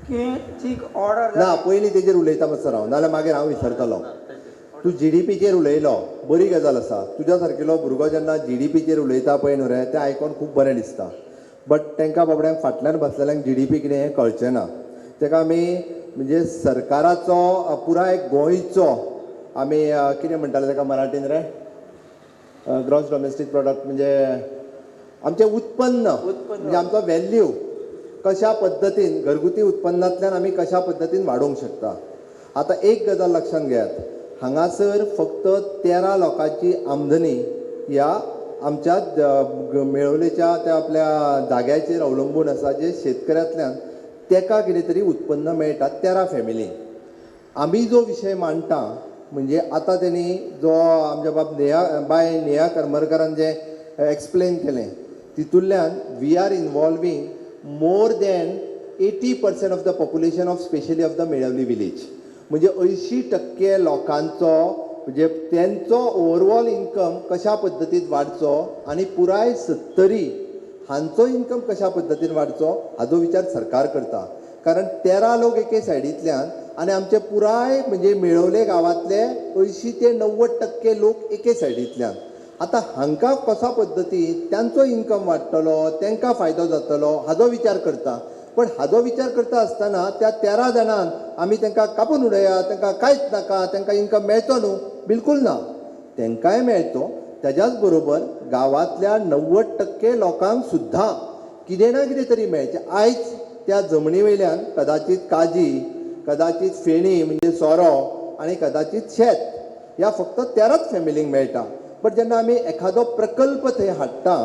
की जी ऑर्डर
ना पयलीं तेजेर उलयता मातसो हांव, नाजाल्यार मागीर हांव विसरतलो. तूं GDPचेर उलयलो, बरी गजाल आसा. तुज्या सारकेलो भुरगो जेन्ना GDPचेर उलयता पळय न्हू रे, तें आयकोन खूब बरें दिसता. बट तांकां बाबड्यांक फाटल्यान बसलेल्यांक GDP कितें हें कळचें ना. ताका आमी म्हणजे सरकाराचो पुराय गोंयचो आमी कितें म्हणटाले ताका मराठीन रे, ग्रॉस डॉमेस्टीक प्रोडक्ट, म्हणजे आमचें उत्पन्न, म्हणजे आमचो व्हॅल्यू कशा पद्दतीन घरगुती उत्पन्नांतल्यान आमी कशा पद्दतीन वाडोवंक शकता. आतां एक गजाल लक्षांत घेयात, हांगासर फक्त 13 लोकांची आमदनी ह्या आमच्या मेळवलेच्या त्या आपल्या जाग्याचेर अवलंबून आसा, जे शेतकऱ्यांतल्यान तेका कितें तरी उत्पन्न मेळटा 13 फॅमिली. आमी जो विशय मांडटा म्हणजे आतां तेणी जो आमच्या बाब नेहा बाय नेहा करमरकारान जें एक्सप्लेन केलें तितूंतल्यान we are involving more than 80% of the population of specially of the Melauli village. म्हणजे 80% लोकांचो म्हणजे तेंचो ओवरऑल इन्कम कशा पद्दतीन वाडचो आनी पुराय 70 हांचो इन्कम कशा पद्दतीन वाडचो हाजो विचार सरकार करता. कारण 13 लोक एके सायडींतल्यान आनी आमचे पुराय म्हणजे मेळवले गांवांतले 80 ते 90% लोक एके सायडींतल्यान. आतां हांकां कशा पद्दतीन तांचो इन्कम वाडटलो, तांकां फायदो जातलो हाजो विचार करता. पण हाजो विचार करता आसतना त्या 13 जाणांक आमी तांकां कापून उडया, तांकां कांयच नाका, तांकां इन्कम मेळचो न्हू, बिलकूल ना, तांकांय मेळचो. त्याच्याच बरोबर गांवांतल्या 90% लोकांक सुद्दां कितें ना कितें तरी मेळचें. आयज त्या जमनी वयल्यान कदाचीत काजी, कदाचीत फेणी म्हणजे सोरो आनी कदाचीत शेत ह्या फक्त 13 फॅमिलींक मेळटा. बट जेन्ना आमी एखादो प्रकल्प थंय हाडटा,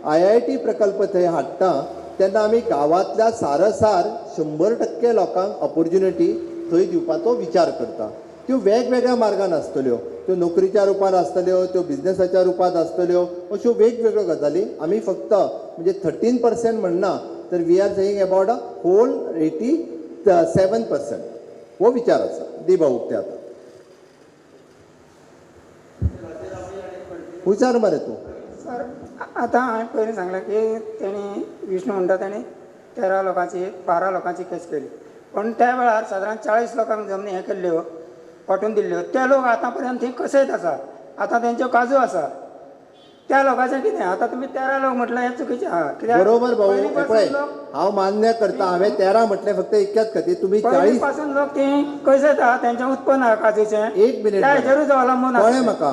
IIT प्रकल्प थंय हाडटा, तेन्ना आमी गांवांतल्या सारसार 100% लोकांक ऑपोर्च्युनिटी थंय दिवपाचो विचार करता. त्यो वेगवेगळ्या मार्गान आसतल्यो, त्यो नोकरीच्या रुपान आसतल्यो, त्यो बिजनेसाच्या रुपान आसतल्यो, अश्यो वेगवेगळ्यो गजाली. आमी फक्त म्हणजे 13% म्हणना तर we are saying about a whole 87% हो विचार आसा. दी भाऊ ते आतां विचार मरे तूं.
सर आतां हांवें पयलीं सांगलें की तेणी विष्णू म्हणटा तेणी 13 लोकांची 12 लोकांची केस केली, पूण त्या वेळार सादारण 40 लोकांक जमनी हें केल्ल्यो वांटून दिल्ल्यो. ते लोक आतां पर्यंत थंय कसयत आसा, आतां तेंच्यो काजू आसा. त्या लोकांचें कितें? आतां तुमी 13 लोक म्हटलें हें चुकीचें आहा. कित्याक
बरोबर भाऊ, पळय हांव मान्य करता, हांवें 13 म्हटलें फक्त इतक्याच खातीर, तुमी 40
पासून लोक ती कसयत आहा, तेंचें उत्पन्न आहा काजूचें.
एक मिनीट
हेजेरूच अवलंबून
कळ्ळें म्हाका.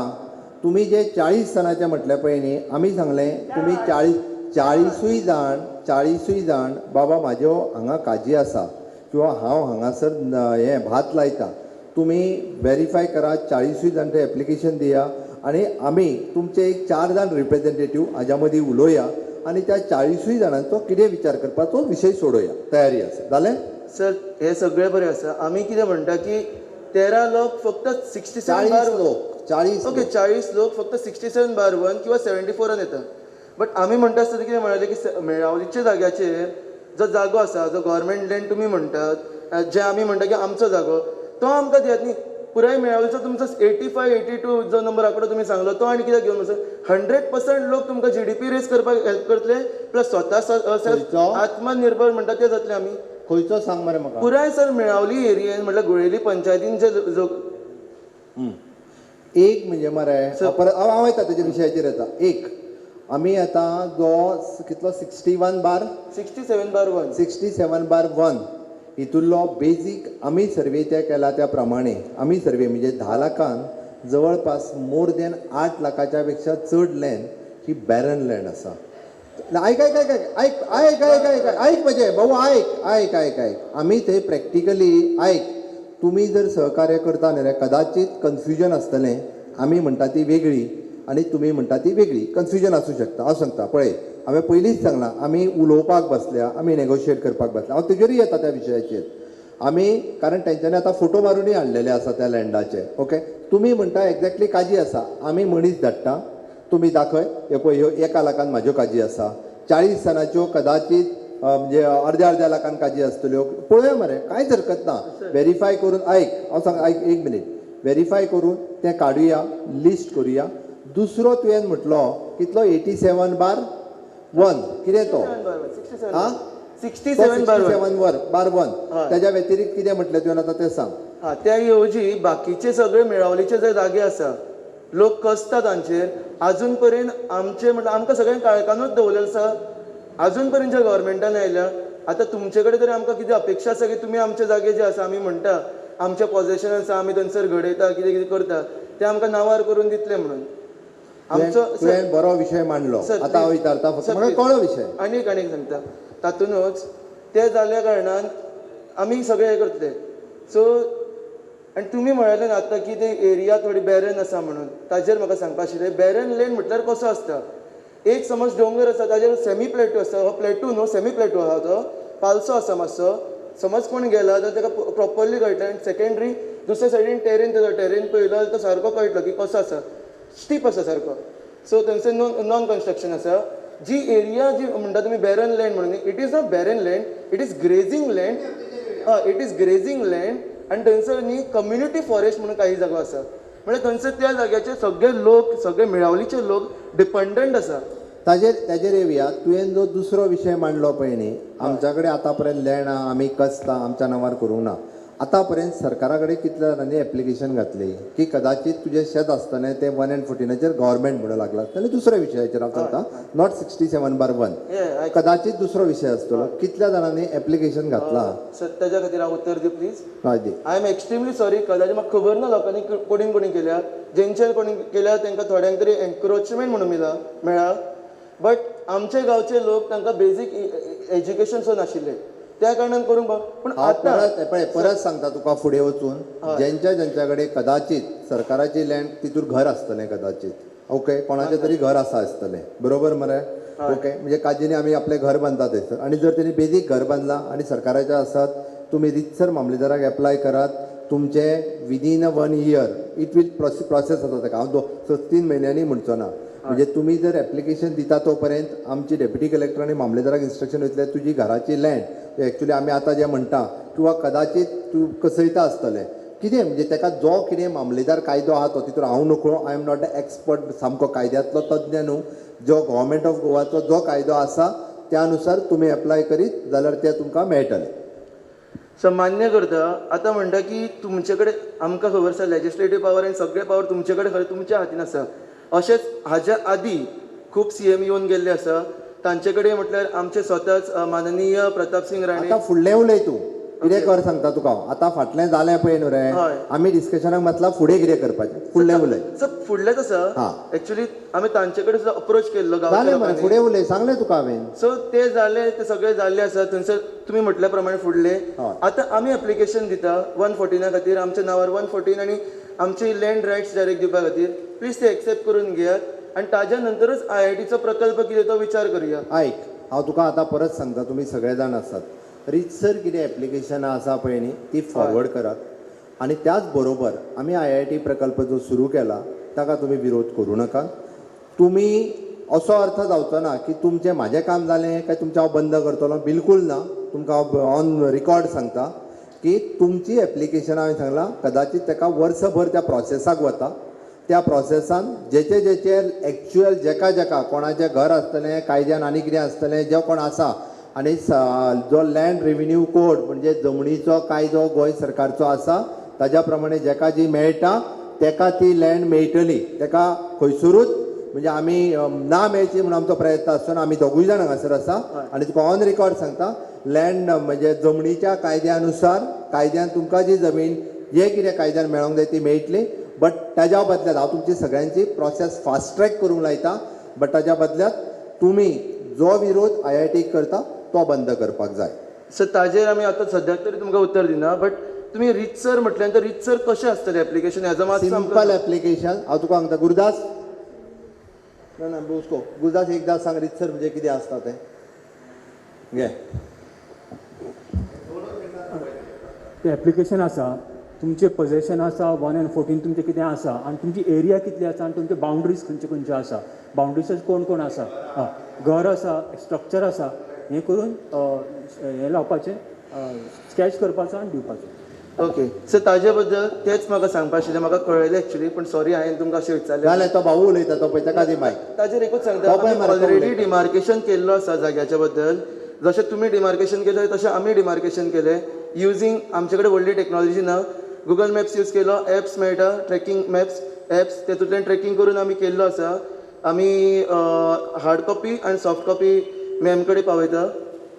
तुमी जे 40 जाणांचें म्हटलें पळय न्ही, आमी सांगलें तुमी 40 जाण जाण बाबा म्हाज्यो हांगा काजी आसा किंवा हांव हांगासर हें भात लायता, तुमी वेरीफाय करा, 40 जाण तें एप्लिकेशन दिया आनी आमी तुमचे एक 4 जाण रिप्रेजेंटेटीव हाज्या मदीं उलोवया आनी त्या 40 जाणांचो कितें विचार करपाचो विशय सोडोवया. तयारी आसा? जालें
सर, हें सगळें बरें आसा. आमी कितें म्हणटा की 13 लोक फक्त 67 बार
40 लोक, 40
ओके 40 लोक फक्त 67/1 किंवा 74 येता. बट आमी म्हणटा आसतना कितें म्हणाले की मेळावलीच्या जाग्याचेर जो जागो आसा, जो गव्हर्मेंट लँड तुमी म्हणटात, जे आमी म्हणटा की आमचो जागो, तो आमकां दियात न्ही. पुराय मेळावलीचो तुमचो 85 82 जो नंबर आंकडो तुमी सांगलो तो आनी कित्याक घेवन वचून 100% लोक तुमकां GDP raise करपाक हेल्प करतले, प्लस स्वता सेल्फ आत्मनिर्भर म्हणटा ते जातले. आमी
खंयचो सांग मरे म्हाका
पुराय सर मेळावली एरियेन म्हटल्यार गुळेली पंचायतीन जे
एक म्हणजे मरे परत हांव येता तेज्या विशयाचेर येता. एक आमी आतां जो कितलो 61/1
67/1
67/1 हितूंतलो बेजीक आमी सर्वे ते केला त्या प्रमाणे आमी सर्वे म्हणजे 10 लाखान जवळपास मोर दॅन 8 लाखाच्या पेक्षा चड लँड ही बॅरन लँड आसा. आयक आयक आयक आयक आयक आयक आयक आयक म्हजें भाऊ आयक आयक आयक आयक. आमी थंय प्रॅक्टिकली आयक, तुमी जर सहकार्य करता न्ही कदाचीत कन्फ्युजन आसतलें. आमी म्हणटा ती वेगळी आनी तुमी म्हणटा ती वेगळी, कन्फ्युजन आसूं शकता. हांव सांगता पळय, हांवें पयलींच सांगलां आमी उलोवपाक बसल्या, आमी नेगोशिएट करपाक बसल्या. हांव तेजेरूय येता त्या विशयाचेर. आमी कारण तेंच्यांनी आतां फोटो मारुनूय हाडलेले आसा त्या लँडाचे. ओके, तुमी म्हणटा एक्झॅक्टली काजी आसा, आमी मनीस धाडटा, तुमी दाखय हे पळय ह्यो 1 लाखान म्हाज्यो काजी आसा, 40 जाणाच्यो कदाचीत म्हणजे अर्द्या अर्द्या लाखान काजी आसतल्यो. पळोवया मरे, कांयच हरकत ना. वेरीफाय करून आयक हांव सांग, आयक एक मिनीट, वेरीफाय करून तें काडुया, लिस्ट करुया. दुसरो तुवें म्हटलो कितलो 87/1 कितें तो आं 67/1. त्याच्या व्यतिरिक्त कितें म्हटलें तुवें आतां तें सांग.
हां, त्या येवजी बाकीचे सगळे मेळावलीचे जे जागे आसा लोक कसता तांचेर, आजून पर्यंत आमचे म्हटल्यार आमकां सगळ्यांक काळखानूच दवरलेलें आसा. आजून पर्यंत ज्या गव्हर्मेंटान आयल्या आतां तुमचे कडेन तरी आमकां कितें अपेक्षा आसा की तुमी आमचे जागे जे आसा, आमी म्हणटा आमचें पॉझेशन आसा, आमी थंयसर घडयता, कितें कितें करता, तें आमकां नांवार करून दितलें म्हणून. आमचो
तुवें बरो विशय मांडलो. आतां हांव विचारता फक्त म्हाका कळ्ळो विशय.
आनी एक सांगता तातूंतच ते जाल्या कारणान आमी सगळे हें करतले. सो आनी तुमी म्हळें आतां की ते एरिया थोडी बॅरन आसा म्हणून, ताजेर म्हाका सांगपा आशिल्लें, बॅरन लँड म्हटल्यार कसो आसता, एक समज दोंगर आसा ताजेर सेमी प्लेटू आसा, हो प्लेटू न्हू, सेमी प्लेटू आहा, तो पालसो आसा मातसो, समज कोण गेला जाल्यार ताका प्रोपरली कळटलें. आनी सेकेंडरी दुसऱ्या सायडीन टेरेन, ताजो टेरेन पळयलो जाल्यार तो सारको कळटलो की कसो आसा, स्टीप आसा सारको. सो थंयसर नॉन कन्स्ट्रक्शन आसा. जी एरिया जी म्हणटा तुमी बॅरन लँड म्हणून, it is not barren land, it is grazing land. हय, it is grazing land. आनी थंयसर न्ही कम्युनिटी फॉरेस्ट म्हणून काही जागो आसा, म्हणजे थंयसर त्या जाग्याचे सगळे लोक, सगळे मेळावलीचे लोक डिपेंडंट आसा.
ताजेर ताजेर येवया. तुवें जो दुसरो विशय मांडलो पळय न्ही, आमच्या कडेन आतां पर्यंत लँड आहा, आमी कसता, आमच्या नांवार करूंक ना. आतां पर्यंत सरकारा कडेन कितल्या जाणांनी एप्लिकेशन घातली की कदाचीत तुजें शेत आसतलें तें 1 and 14 government म्हणून लागला जाल्यार दुसऱ्या विशयाचेर हांव सांगता, not 67/1, कदाचीत दुसरो विशय आसतलो. कितल्या जाणांनी एप्लिकेशन घातलां?
सर ताज्या खातीर हांव उत्तर दी प्लीज.
हय दी.
I am extremely sorry, कदाचित म्हाका खबर ना लोकांनी कोणीन कोणी केल्या, जेंच्यान कोणी केल्या तांकां थोड्यांक तरी एन्क्रोचमेंट म्हणून मेळ्ळा, बट आमचे गांवचे लोक तांकां बेजीक एज्युकेशन सुद्दां नाशिल्लें, त्या कारणान करूंक पूण
आतां पळय परत सांगता तुका, फुडें वचून जेंच्या जेंच्या कडेन कदाचीत सरकाराची लँड तितूर घर आसतलें कदाचीत, ओके, कोणाचें तरी घर आसा आसतलें, बरोबर मरे, ओके, म्हणजे काजीनी आमी आपलें घर बांदता थंयसर, आनी जर तेणी बेजीक घर बांदलां आनी सरकाराचें आसात, तुमी रितसर मामलेदाराक एप्लाय करात, तुमचें within 1 year it will process आसा ताका, हांव 2-3 म्हयन्यांनी म्हणचो ना, म्हणजे तुमी जर एप्लिकेशन दिता तो पर्यंत आमची डेप्युटी कलेक्टर आनी मामलेदाराक इन्स्ट्रक्शन वयतलें, तुजी घराची लँड एक्चुली आमी आतां जें म्हणटा किंवा कदाचीत तूं कसयता आसतलें कितें, म्हणजे ताका जो कितें मामलेदार कायदो आहा तो तितून हांव नकळो, I am not a expert, सामको कायद्यांतलो तज्ञ न्हू, जो गव्हर्मेंट ऑफ गोवाचो जो कायदो आसा त्या नुसार तुमी एप्लाय करीत जाल्यार तें तुमकां मेळटलें.
सो मान्य करता. आतां म्हणटा की तुमचे कडेन आमकां खबर आसा लेजिस्लेटीव पावर आनी सगळे पावर तुमचे कडेन खरें तुमच्या हातीन आसा. अशेंच हाज्या आदी खूब CM येवन गेल्ले आसा, तांचे कडेन म्हटल्यार आमचे स्वताच माननीय प्रताप सिंग राणे.
आतां फुडलें उलय तूं, कितें कर सांगता तुका हांव, आतां फाटलें जालें पळय न्हू रे, आमी डिस्कशनाक म्हटलां फुडें कितें करपाचें, फुडलें उलय.
सर फुडलेंच आसा, एक्चुली आमी तांचे कडेन सुद्दां अप्रोच केल्लो.
जालें मरे, फुडें उलय, सांगलें तुका हांवें.
सो ते जालें, ते सगळें जाल्लें आसा थंयसर तुमी म्हटल्या प्रमाणे फुडलें. आतां आमी एप्लिकेशन दिता 114 खातीर, आमच्या नांवार 114 आनी आमची लँड रायट्स डायरेक्ट दिवपा खातीर, प्लीज ते एक्सेप्ट करून घेयात आनी ताज्या नंतरूच IITचो प्रकल्प कितें तो विचार करुया.
आयक, हांव तुका आतां परत सांगता, तुमी सगळे जाण आसात, रितसर कितें एप्लिकेशनां आसा पळय न्ही ती फॉरवर्ड करात, आनी त्याच बरोबर आमी IIT प्रकल्प जो सुरू केला ताका तुमी विरोध करूं नाका. तुमी असो अर्थ जावचो ना की तुमचें म्हाजें काम जालें काय तुमचें हांव बंद करतलो, बिलकूल ना. तुमकां हांव ऑन रिकॉर्ड सांगता की तुमची एप्लिकेशनां हांवें सांगलां कदाचीत ताका वर्सभर त्या प्रोसेसाक वता, त्या प्रोसेसान जेचे जेचे एक्चुअल जेका जेका कोणाचें घर आसतलें, कायद्यान आनी कितें आसतलें, जें कोण आसा, आनी जो लँड रेविन्यू कोड म्हणजे जमनीचो कायदो गोंय सरकारचो आसा ताज्या प्रमाणे जेका जी मेळटा तेका ती लँड मेळटली, तेका खंयसरूच म्हणजे आमी ना मेळची म्हणून आमचो प्रयत्न आसचो ना. आमी दोगूय जाण हांगासर आसा आनी तुका ऑन रिकॉर्ड सांगता, लँड म्हणजे जमनीच्या कायद्या नुसार कायद्यान तुमकां जी जमीन जे कितें कायद्यान मेळोंक जाय ती मेळटली, बट ताज्या बदल्यात हांव तुमची सगळ्यांची प्रोसेस फास्ट ट्रॅक करूंक लायता, बट ताज्या बदल्यात तुमी जो विरोध IIT करता तो बंद करपाक जाय.
सर ताजेर आमी आतां सद्याक तरी तुमकां उत्तर दिना, बट तुमी रितसर म्हटल्यार नंतर रितसर कशें आसतलें एप्लिकेशन हेजो मातसो
सिंपल एप्लिकेशन हांव तुका सांगता. गुरुदास ना ना उसको गुरुदास एकदां सांग रितसर म्हणजे कितें आसता तें. घे
तें एप्लिकेशन आसा, तुमचें पोजेशन आसा 1 and 14 तुमचें कितें आसा आनी तुमची एरिया कितली आसा आनी तुमचे बाउंड्रीज खंयचे खंयच्यो आसा, बाउंड्रीज कोण कोण आसा, घर आसा, स्ट्रक्चर आसा, हें करून हें लावपाचें, स्कॅच करपाचो आनी दिवपाचें.
ओके सर, ताजे बद्दल तेंच म्हाका सांगपा आशिल्लें, म्हाका कळयलें एक्चुली, पूण सॉरी हांवें तुमकां अशें विचारलें.
जालें, तो भाऊ उलयता तो पळय ताका दी मायक.
ताजेर एकूच सांगता, ऑलरेडी डिमार्केशन केल्लो आसा जाग्याच्या बद्दल, जशें तुमी डिमार्केशन केलें तशें आमी डिमार्केशन केलें युजींग आमचे कडेन व्हडली टॅक्नॉलॉजी ना, गुगल मॅप्स यूज केलो, एप्स मेळटा, ट्रॅकिंग मॅप्स एप्स, तेतूंतल्यान ट्रॅकिंग करून आमी केल्लो आसा. आमी हार्ड कॉपी आनी सॉफ्ट कॉपी मॅम कडेन पावयता.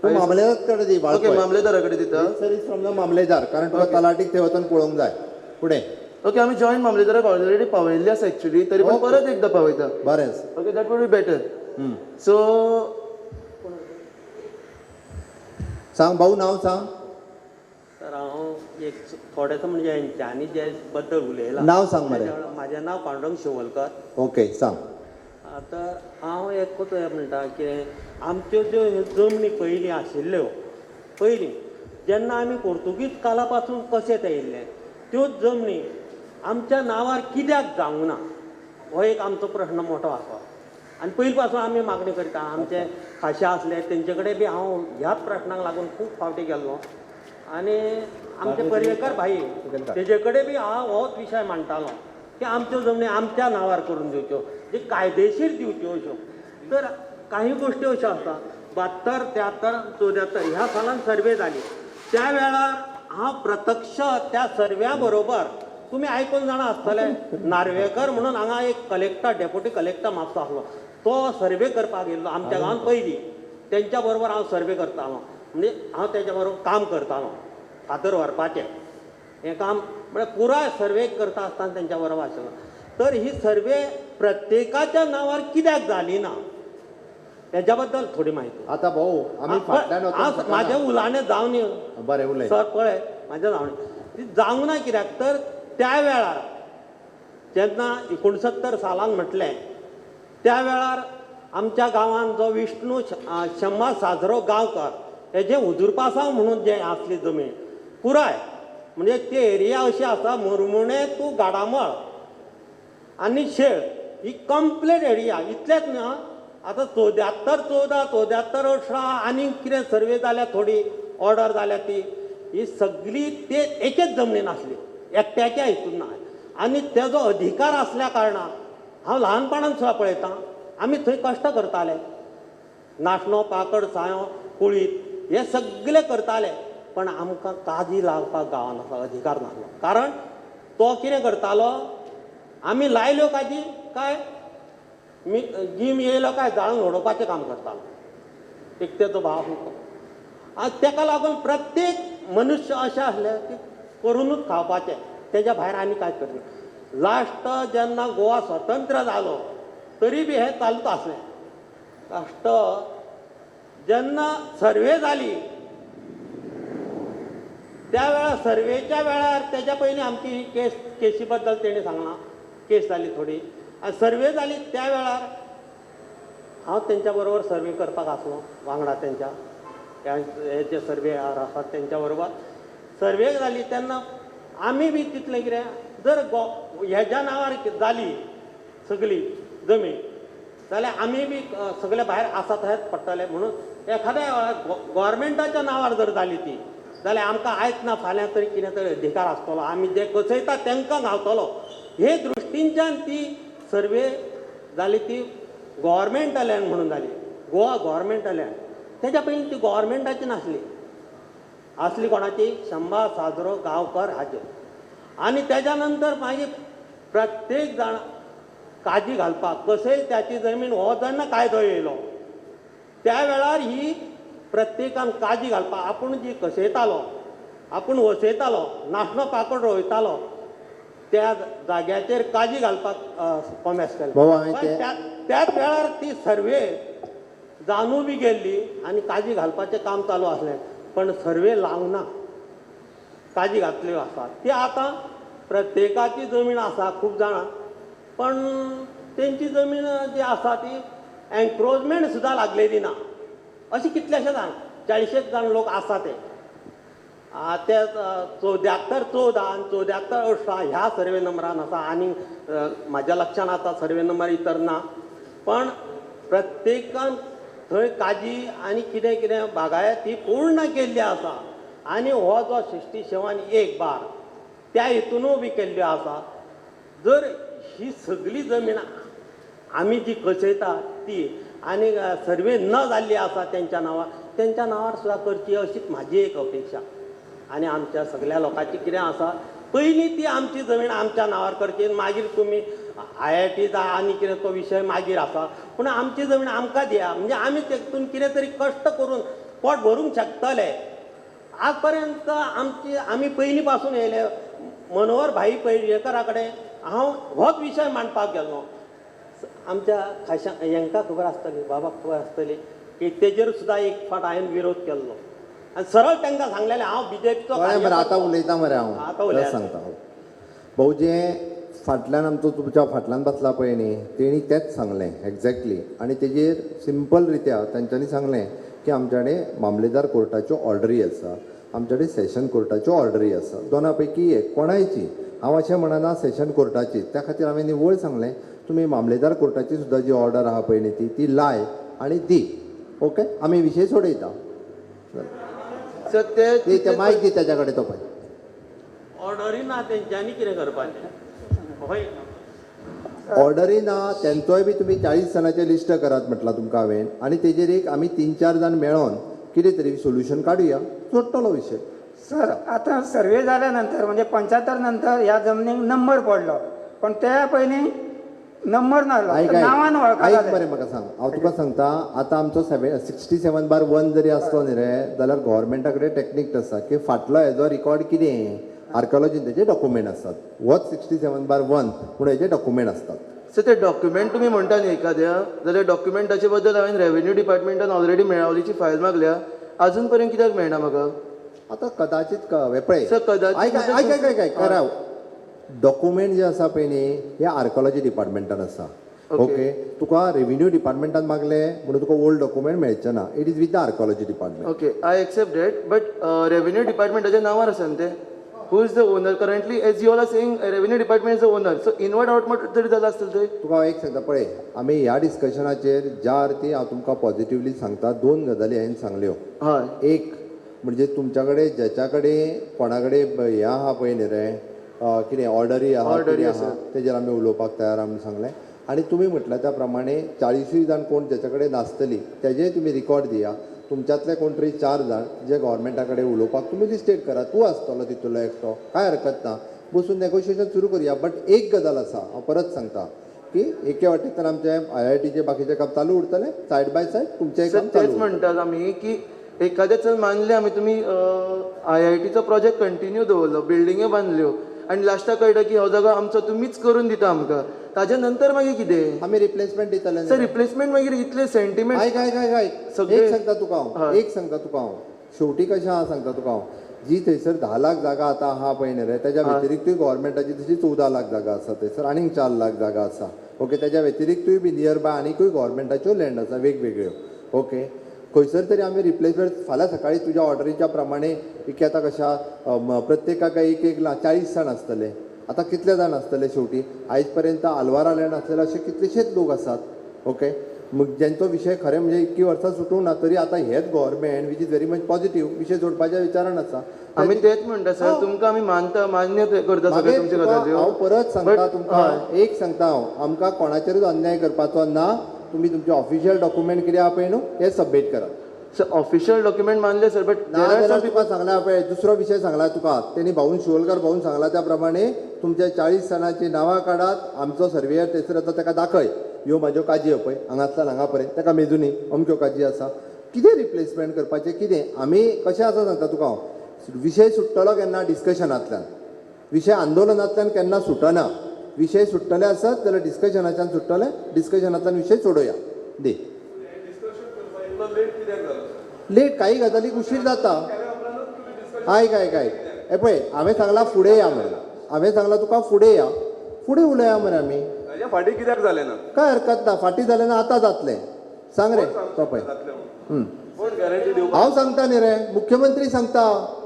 मामलेदार कडेन दी.
ओके, मामलेदारा कडेन दिता.
सर is from the मामलेदार, कारण तुका तलाटीक थंय वचून पळोवंक जाय फुडें.
ओके, आमी जॉयंट मामलेदाराक ऑलरेडी पावयल्ले आसा एक्चुली, तरी पण परत एकदां पावयता.
बरें.
Okay, that would be better. So
सांग भाऊ, नांव सांग.
सर हांव एक थोडेसो म्हणजे हेंच्यांनी जे बद्दल उलयलां.
नांव सांग मरे.
म्हाजें नांव पांडुरंग शिवोलकर.
ओके सांग.
तर हांव एकूच म्हणटा की आमच्यो ज्यो जमनी पयलीं आशिल्ल्यो, पयलीं जेन्ना आमी पोर्तुगीज काला पासून कशें ते येयल्ले त्यो जमनी आमच्या नांवार कित्याक जावंक ना हो एक आमचो प्रश्न मोठो आसा. आनी पयलीं पासून आमी मागणी करता. आमचे खाशे आसले तेंचे कडेन बी हांव ह्याच प्रश्नाक लागून खूब फावटी गेल्लो आनी आमचे पर्येकर भाई तेजे कडेन बी हांव होच विशय मांडटालो की आमच्यो जमनी आमच्या नांवार करून दिवच्यो, जे कायदेशीर दिवच्यो अश्यो. तर काही गोश्टी अश्यो आसता 72, 73, 74 ह्या सालान सर्वे जाली त्या वेळार हांव प्रत्यक्ष त्या सर्व्या बरोबर, तुमी आयकून जाणा आसतले, नार्वेकर म्हणून हांगा एक कलेक्टर, डेप्युटी कलेक्टर म्हापसा आसलो, तो सर्वे करपाक येयल्लो आमच्या गांवांत पयलीं. तेंच्या बरोबर हांव सर्वे करतालो, म्हणजे हांव तेच्या बरोबर काम करतालो, फातर व्हरपाचें हें काम, म्हळ्यार पुराय सर्वे करता आसतना तेंच्या बरोबर आशिल्लो. तर ही सर्वे प्रत्येकाच्या नांवार कित्याक जाली ना हेज्या बद्दल थोडी म्हायती.
आतां भाऊ आमी फाटल्यान वचूंक
म्हाजें उलोवणें जावन
बरें उलय
सर, पळय म्हाजें जावन ती जावंक ना कित्याक तर त्या वेळार जेन्ना 69 सालान म्हटलें त्या वेळार आमच्या गांवांत जो विष्णू शंबा साजरो गांवकर हेजें हुजूरपासांव म्हणून जें आसली जमीन पुराय, म्हणजे ती एरिया अशी आसा मुरमुणे टू गाडामळ आनी शेळ ही कंप्लीट एरिया. इतलेंच ना आतां 74, 14, 74, 18 आनी कितें सर्वे जाल्या, थोडी ऑर्डर जाल्या, ती ही सगळी ते एकेच जमनीन आसली, एकट्याच्या हितून ना. आनी तेजो अधिकार आसल्या कारणान हांव ल्हानपणान सुद्दां पळयतां आमी थंय कश्ट करताले, नाशणो, पाकड, सायो, कुळीत हे सगळे करताले, पण आमकां काजी लावपाक गांवान आसा अधिकार नासलो. कारण तो कितें करतालो, आमी लायल्यो काजी काय गीम येयलो काय जाळून उडोवपाचें काम करतालो, एक तेजो भाव आसलो. आनी तेका लागून प्रत्येक मनुष्य अशें आसलें की करुनूच खावपाचें, तेज्या भायर आनी कांयच करना. लास्ट जेन्ना गोवा स्वतंत्र जालो तरी बी हें चालूच आसलें. लास्ट जेन्ना सर्वे जाली त्या वेळार सर्वेच्या वेळार तेज्या पयलीं आमची ही केस, केशी बद्दल तेणी सांगलां, केस जाली थोडी आनी सर्वे जाली त्या वेळार हांव तेंच्या बरोबर सर्वे करपाक आसलो वांगडा तेंच्या, हे जे सर्वे आसात तेंच्या बरोबर सर्वे जाली तेन्ना आमी बी तितलें कितें जर हेज्या नांवार जाली सगळी जमीन जाल्यार आमी बी सगळे भायर आसा थंयच पडटले म्हणून एखाद्या गोवोरमेंटाच्या नांवार जर जाली ती जाल्यार आमकां आयज ना फाल्यां तरी कितें तरी अधिकार आसतलो, आमी जे कसयता तांकां गावतलो हे दृश्टीनच्यान ती सर्वे जाली. ती गोवोरमेंट लँड म्हणून जाली, गोवा गोवोरमेंट लँड. तेज्या पयलीं ती गोवोरमेंटाची नासली, आसली कोणाची, शंबा साजरो गांवकर हाजे. आनी तेज्या नंतर मागीर प्रत्येक जाण काजी घालपाक कसय त्याची जमीन हो जेन्ना कायदो येयलो त्या वेळार ही प्रत्येकान काजी घालपाक, आपूण जी कसयतालो, आपूण वसयतालो, नाशणो पाकड रोयतालो त्या जाग्याचेर काजी घालपाक कोमेस केलें. त्याच वेळार ती सर्वे जानू बी गेल्ली आनी काजी घालपाचें काम चालू आसलें, पण सर्वे लावंक ना, काजी घातल्यो आसा ती. आतां प्रत्येकाची जमीन आसा खूब जाणां, पण तेंची जमीन जी आसा ती एन्क्रोचमेंट सुद्दां लागलेली ना. अशें कितलेशे जाण, 40 जाण लोक आसा ते ते 74, 14 आनी 74, 18 ह्या सर्वे नंबरान आसा. आनी म्हाज्या लक्षान आतां सर्वे नंबर इतर ना, पण प्रत्येकान थंय काजी आनी कितें कितें बागायत ती पूर्ण केल्ली आसा. आनी हो जो 67 1 बार त्या हितूनूय बी केल्ल्यो आसा. जर ही सगळी जमीन आमी जी कसयता ती आनी सर्वे न जाल्ली आसा तेंच्या नांवार, तेंच्या नांवार सुद्दां करची अशीच म्हाजी एक अपेक्षा. आनी आमच्या सगळ्या लोकांची कितें आसा, पयलीं ती आमची जमीन आमच्या नांवार करची, मागीर तुमी IIT आनी कितें तो विशय मागीर आसा, पूण आमची जमीन आमकां दिया, म्हणजे आमी तेतून कितें तरी कश्ट करून पोट भरूंक शकतले. आज पर्यंत आमची आमी पयलीं पासून येयले मनोहर भाई पर्येकरा कडेन हांव होच विशय मांडपाक गेल्लो. आमच्या खाशा हेंकां खबर आसतली, बाबाक खबर आसतली की तेजेर सुद्दां एक फावट हांवें विरोध केल्लो. आनी सरळ तांकां सांगलेलें हांव बीजेपीचो.
कळ्ळें मरे, आतां उलयता मरे हांव,
आतां उलयात.
सांगता हांव. भाऊ, जें फाटल्यान आमचो तुमच्या फाटल्यान बसला पळय न्ही, तेणी तेंच सांगलें एग्जॅक्टली. आनी तेजेर सिंपल रित्या तांच्यांनी सांगलें की आमच्या कडेन मामलेदार कोर्टाच्यो ऑर्डरी आसा, आमच्या कडेन सेशन कोर्टाच्यो ऑर्डरी आसा, दोना पैकी एक कोणायची. हांव अशें म्हणना सेशन कोर्टाची, त्या खातीर हांवें निवळ सांगलें तुमी मामलेदार कोर्टाची सुद्दां जी ऑर्डर आहा पळय न्ही ती लाय आनी दी. ओके, आमी विशय सोडयता.
सर ते
ते मायक दी ताच्या कडेन, तो पळय
ऑर्डरी ना तेंच्यांनी कितें करपाचें? हय,
ऑर्डरी ना तेंचोय बी तुमी 40 जाणांचें लिस्ट करात म्हटलां तुमकां हांवें, आनी तेजेर एक आमी 3-4 जाण मेळोन कितें तरी सोल्युशन काडुया, सोडटलो विशय.
सर आतां सर्वे जाल्या नंतर म्हणजे 75 नंतर ह्या जमनीक नंबर पडलो, पण त्या पयलीं नंबर नासलो,
आयक
नांवान
आयक
वळखताले.
मरे म्हाका सांग, हांव तुका सांगता, आतां आमचो 67/1 जरी आसलो न्ही रे जाल्यार गोवोरमेंटा कडेन टॅक्नीक आसा की फाटलो हेजो रिकॉर्ड कितें आर्किओलॉजीन तेजे डॉक्युमेंट आसात, होच 67/1 म्हूण हेजे डॉक्युमेंट आसतात.
सर ते डॉक्युमेंट तुमी म्हणटा न्ही एखाद्या, जाल्यार डॉक्युमेंटाचे बद्दल हांवें रेवेन्यू डिपार्टमेंटान ऑलरेडी मेळावलीची फायल मागल्या, आजून पर्यंत कित्याक मेळना म्हाका?
आतां कदाचित पळय,
सर कदाचित
आयक आयक आयक आयक कराव, डॉक्युमेंट जे आसा पळय न्ही हे आर्किओलॉजी डिपार्टमेंटान आसा. ओके, तुका रेवेन्यू डिपार्टमेंटान मागले म्हणून तुका ओल्ड डॉक्युमेंट मेळचे ना, it is with the archaeology department.
Okay, I accept that, but revenue डिपार्टमेंटाच्या नांवार आसा न्ही ते. Who is the owner currently? As you all are saying, revenue department is the owner. So inward outward तरी जाला आसतलें ते.
तुका हांव एक सांगता पळय, आमी ह्या डिस्कशनाचेर ज्या अर्थी हांव तुमकां पॉझिटिवली सांगता, दोन गजाली हांवें सांगल्यो.
हय,
एक म्हणजे तुमच्या कडेन ज्याच्या कडेन कोणा कडेन हें आहा पळय न्ही रे, कितें ऑर्डरी आहा, कितें आहा, तेजेर आमी उलोवपाक तयार आहा म्हणून सांगलें. आनी तुमी म्हटलें त्या प्रमाणे 40 जाण कोण ज्याच्या कडेन नासतली तेजेय तुमी रिकॉर्ड दिया, तुमच्यांतले कोण तरी 4 जाण जे गोवोरमेंटा कडेन उलोवपाक तुमी लिस्टेड करा, तूं आसतलो तितूंतलो एकटो, कांय हरकत ना, बसून नेगोशिएशन सुरू करुया. बट एक गजाल आसा, हांव परत सांगता की एके वाटेंतल्यान आमचें IITचें बाकीचें काम चालू उरतलें, सायड बाय सायड तुमचें काम चालू.
तेच म्हणटात आमी की एखादें चल मानलें आमी तुमी IITचो प्रोजेक्ट कंटिन्यू दवरलो, बिल्डिंग्यो बांदल्यो, आनी लास्टाक कळटा की हो जागो आमचो तुमीच करून दिता आमकां, ताजे नंतर मागीर कितें?
आमी रिप्लेसमेंट दितले.
सर रिप्लेसमेंट मागीर इतले सेंटिमेंट.
आयक आयक आयक आयक, एक सांगता तुका हांव, एक सांगता तुका हांव, शेवटी कशें आहा सांगता तुका हांव, जी थंयसर 10 लाख जागा आतां आहा पळय न्ही रे, तेज्या व्यतिरिक्तूय गोवोरमेंटाची तशी 14 लाख जागा आसा थंयसर, आनीक 4 लाख जागा आसा. ओके, तेज्या व्यतिरिक्तूय बी नियर बाय आनीकूय गोवोरमेंटाच्यो लँड आसा वेगवेगळ्यो. ओके, खंयसर तरी आमी रिप्लेसमेंट फाल्यां सकाळीं तुज्या ऑर्डरीच्या प्रमाणे की आतां कशा प्रत्येकाक 1-1 लाख 40 जाण आसतले, आतां कितले जाण आसतले शेवटी आयज पर्यंत आलवारा लँड आसलेले अशे कितलेशेच लोक आसात. ओके, मग ज्यांचो विशय खरें म्हणजे इतकी वर्सां सुटूंक ना, तरी आतां हेच government which is very much positive विशय जोडपाच्या विचारान आसा.
आमी तेच म्हणटा सर, तुमकां आमी मानता, मान्य करता सगळें तुमचे गजाल्यो.
हांव परत सांगता तुमकां, एक सांगता हांव, आमकां कोणाचेरूच अन्याय करपाचो ना. तुमी तुमचे ऑफिशियल डॉक्युमेंट कितें आहा पळय न्हू हे सबमीट करात.
सर ऑफिशियल डॉक्युमेंट मानले सर, बट
ना तुका सांगला पळय, दुसरो विशय सांगला तुका, तेणी भाऊन शिवोलकर भाऊन सांगला त्या प्रमाणे तुमच्या 40 जाणांची नांवां काडात, आमचो सर्वेयर थंयसर येता ताका दाखय, ह्यो म्हाज्यो काजी पळय हांगांतल्यान हांगा पर्यंत, ताका मेजुनी अमक्यो काजी आसा, कितें रिप्लेसमेंट करपाचें कितें. आमी कशें आसा सांगता तुका हांव, विशय सुट्टलो केन्ना डिस्कशनांतल्यान, विशय आंदोलनांतल्यान केन्ना सुटना. विशय सुट्टले आसत जाल्यार डिस्कशनाच्यान सुट्टले, डिस्कशनांतल्यान विशय सोडोया. दी लेट काही गजालीक उशीर जाता. आयक आयक आयक, हे पळय हांवें सांगलां फुडें या म्हणून, हांवें सांगलां तुका फुडें या, फुडें उलया मरे आमी.
फाटीं कित्याक जालें ना?
काय हरकत ना, फाटीं जालें ना, आतां जातलें. सांग रे तो पळय, हांव सांगता न्ही रे, मुख्यमंत्री सांगता.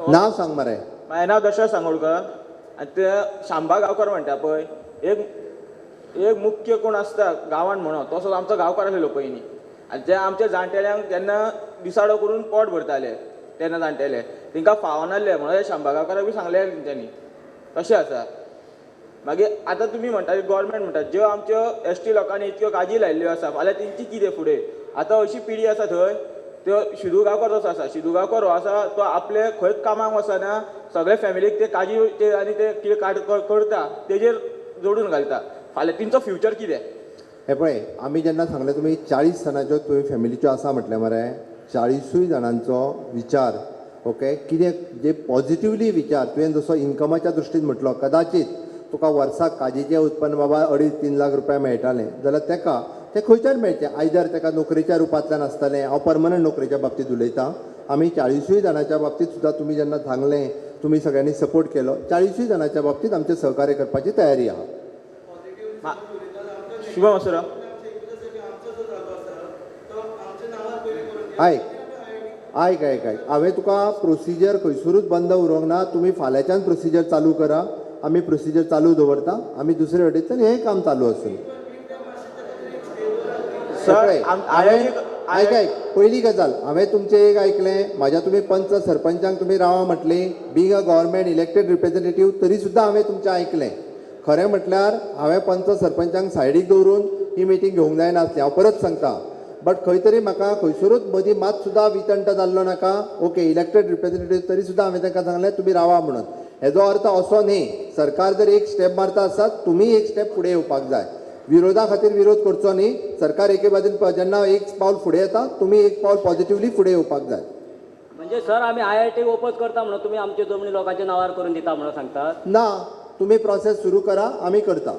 नाव सांग मरे.
म्हाजें नांव दशरथ सांगोळकर आनी ते शांबा गांवकर म्हणटा पळय, एक एक मुख्य कोण आसता गांवान म्हणून तसोच आमचो गांवकार आसलेलो पयलीं. आनी ते आमच्या जाणटेल्यांक तेन्ना दिसाडो करून पोट भरताले तेन्ना जाणटेले, तेंकां फावनासलें म्हणून शांबा गांवकाराक बी सांगलें तेंच्यांनी तशें आसा. मागीर आतां तुमी म्हणटा गव्हर्मेंट म्हणटा ज्यो आमच्यो एस टी लोकांनी इतक्यो काजी लायिल्ल्यो आसा फाल्यां तेंची कितें फुडें. आतां अशी पिढी आसा थंय त्यो शिदू गांवकर तसो आसा, शिदू गांवकर हो आसा तो आपले खंयच कामाक वचना, सगळे फॅमिलीक ते काजी ते आनी ते कितें काड करता तेजेर जोडून घालता. फाल्यां तेंचो फ्युचर कितें?
हें पळय आमी जेन्ना सांगलें तुमी 40 जाणांच्यो तुवें फॅमिलीच्यो आसा म्हटलें मरे, 40 जाणांचो विचार ओके, कितें जे पॉजिटिवली विचार तुवें जसो इन्कमाच्या दृश्टीन म्हटलो, कदाचित तुका वर्साक काजीचें उत्पन्न बाबा 2.5-3 लाख रुपया मेळटालें जाल्यार तेका तें खंयच्यान मेळचें, आयदर तेका नोकरेच्या रुपांतल्यान आसतलें. हांव परमनंट नोकरेच्या बाबतींत उलयतां. आमी 40 जाणांच्या बाबतींत सुद्दां तुमी जेन्ना सांगलें, तुमी सगळ्यांनी सपोर्ट केलो, 40 जाणांच्या बाबतींत आमचें सहकार्य करपाची तयारी आहा.
शुभम असुरा
आयक आयक आयक आयक, हांवें तुका प्रोसिजर खंयसरूच बंद उरोंक ना. तुमी फाल्यांच्यान प्रोसिजर चालू करा, आमी प्रोसिजर चालू दवरता. आमी दुसरे वटेंतल्यान हें काम चालू आसूं.
सर,
आयक आयक, पयली गजाल हांवें तुमचें एक आयकलें, म्हाज्या तुमी पंच सरपंचांक तुमी रावा म्हटली, being a government elected representative तरी सुद्दां हांवें तुमचें आयकलें. खरें म्हटल्यार हांवें पंच सरपंचांक सायडीक दवरून ही मिटींग घेवंक जायनासली, हांव परत सांगता. बट खंय तरी म्हाका खंयसरूच मदीं मात सुद्दां वितंट जाल्लो नाका. ओके, इलेक्टेड रिप्रेझेंटेटीव तरी सुद्दां हांवें तांकां सांगलें तुमी रावा म्हणून. हेजो अर्थ असो न्ही, सरकार जर एक स्टेप मारता आसत तुमी एक स्टेप फुडें येवपाक जाय. विरोधा खातीर विरोध करचो न्ही. सरकार एके बाजून जेन्ना एक पावल फुडें येता तुमी एक पावल पॉजिटिवली फुडें येवपाक जाय.
म्हणजे सर, आमी IIT oppose करता म्हणून तुमी आमच्यो जमनी लोकांच्या नांवार करून दिता म्हणून सांगतात?
ना, तुमी प्रोसेस सुरू करा, आमी करता.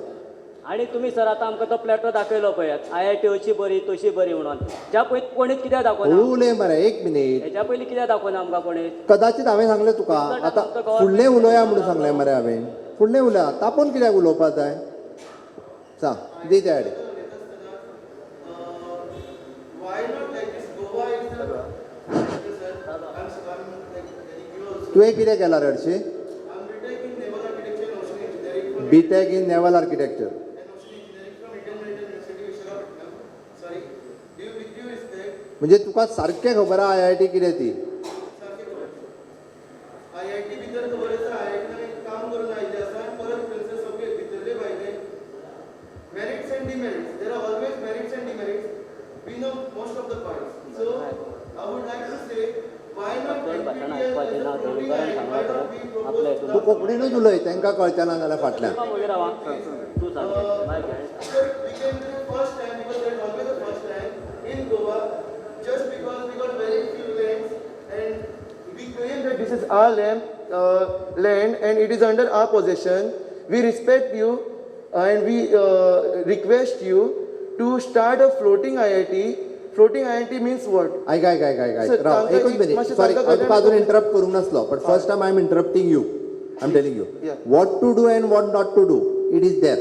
आनी तुमी सर आतां आमकां तो प्लॅटो दाखयलो पळयात, IIT अशी बरी तशी बरी म्हणून, ज्या पयलीं कोणीच कित्याक दाखोवना?
हळू उलय मरे, एक मिनीट.
हेच्या पयलीं कित्याक दाखोवना आमकां कोणीच?
कदाचित हांवें सांगलें तुका, आतां फुडलें उलोवया म्हणून सांगलें मरे हांवें. फुडलें उलया, तापोवन कित्याक उलोवपाक जाय? सांग दी त्या आयडिया. तुवें कितें केलां रे हरशीं? B.Tech in naval architecture. म्हणजे तुका सारकें खबर आहा IIT कितें ती?
IIT भितर खबर आसा, IIT काम करून आयिल्लें आसा आनी परत थंयसर सगळे भितरले भायले merits and demerits, there are always merits and demerits. We know most of the points. So I would like to say, why not NPTEL as a floating IIT? Why not we propose
तूं कोंकणीनूच उलय, तांकां कळचें ना जाल्यार फाटल्यान.
Sir, we can do first time, because there is always a first time in Goa, just because we got very few lands and we claim that this is our land and it is under our possession. We respect you and we request you to start a floating IIT. Floating IIT means what?
आयक आयक आयक आयक आयक, राव एकूच minute. Sorry, हांव तुका अजून interrupt करूंक नासलो, but first time I am interrupting you. I am telling you what to do and what not to do, it is there.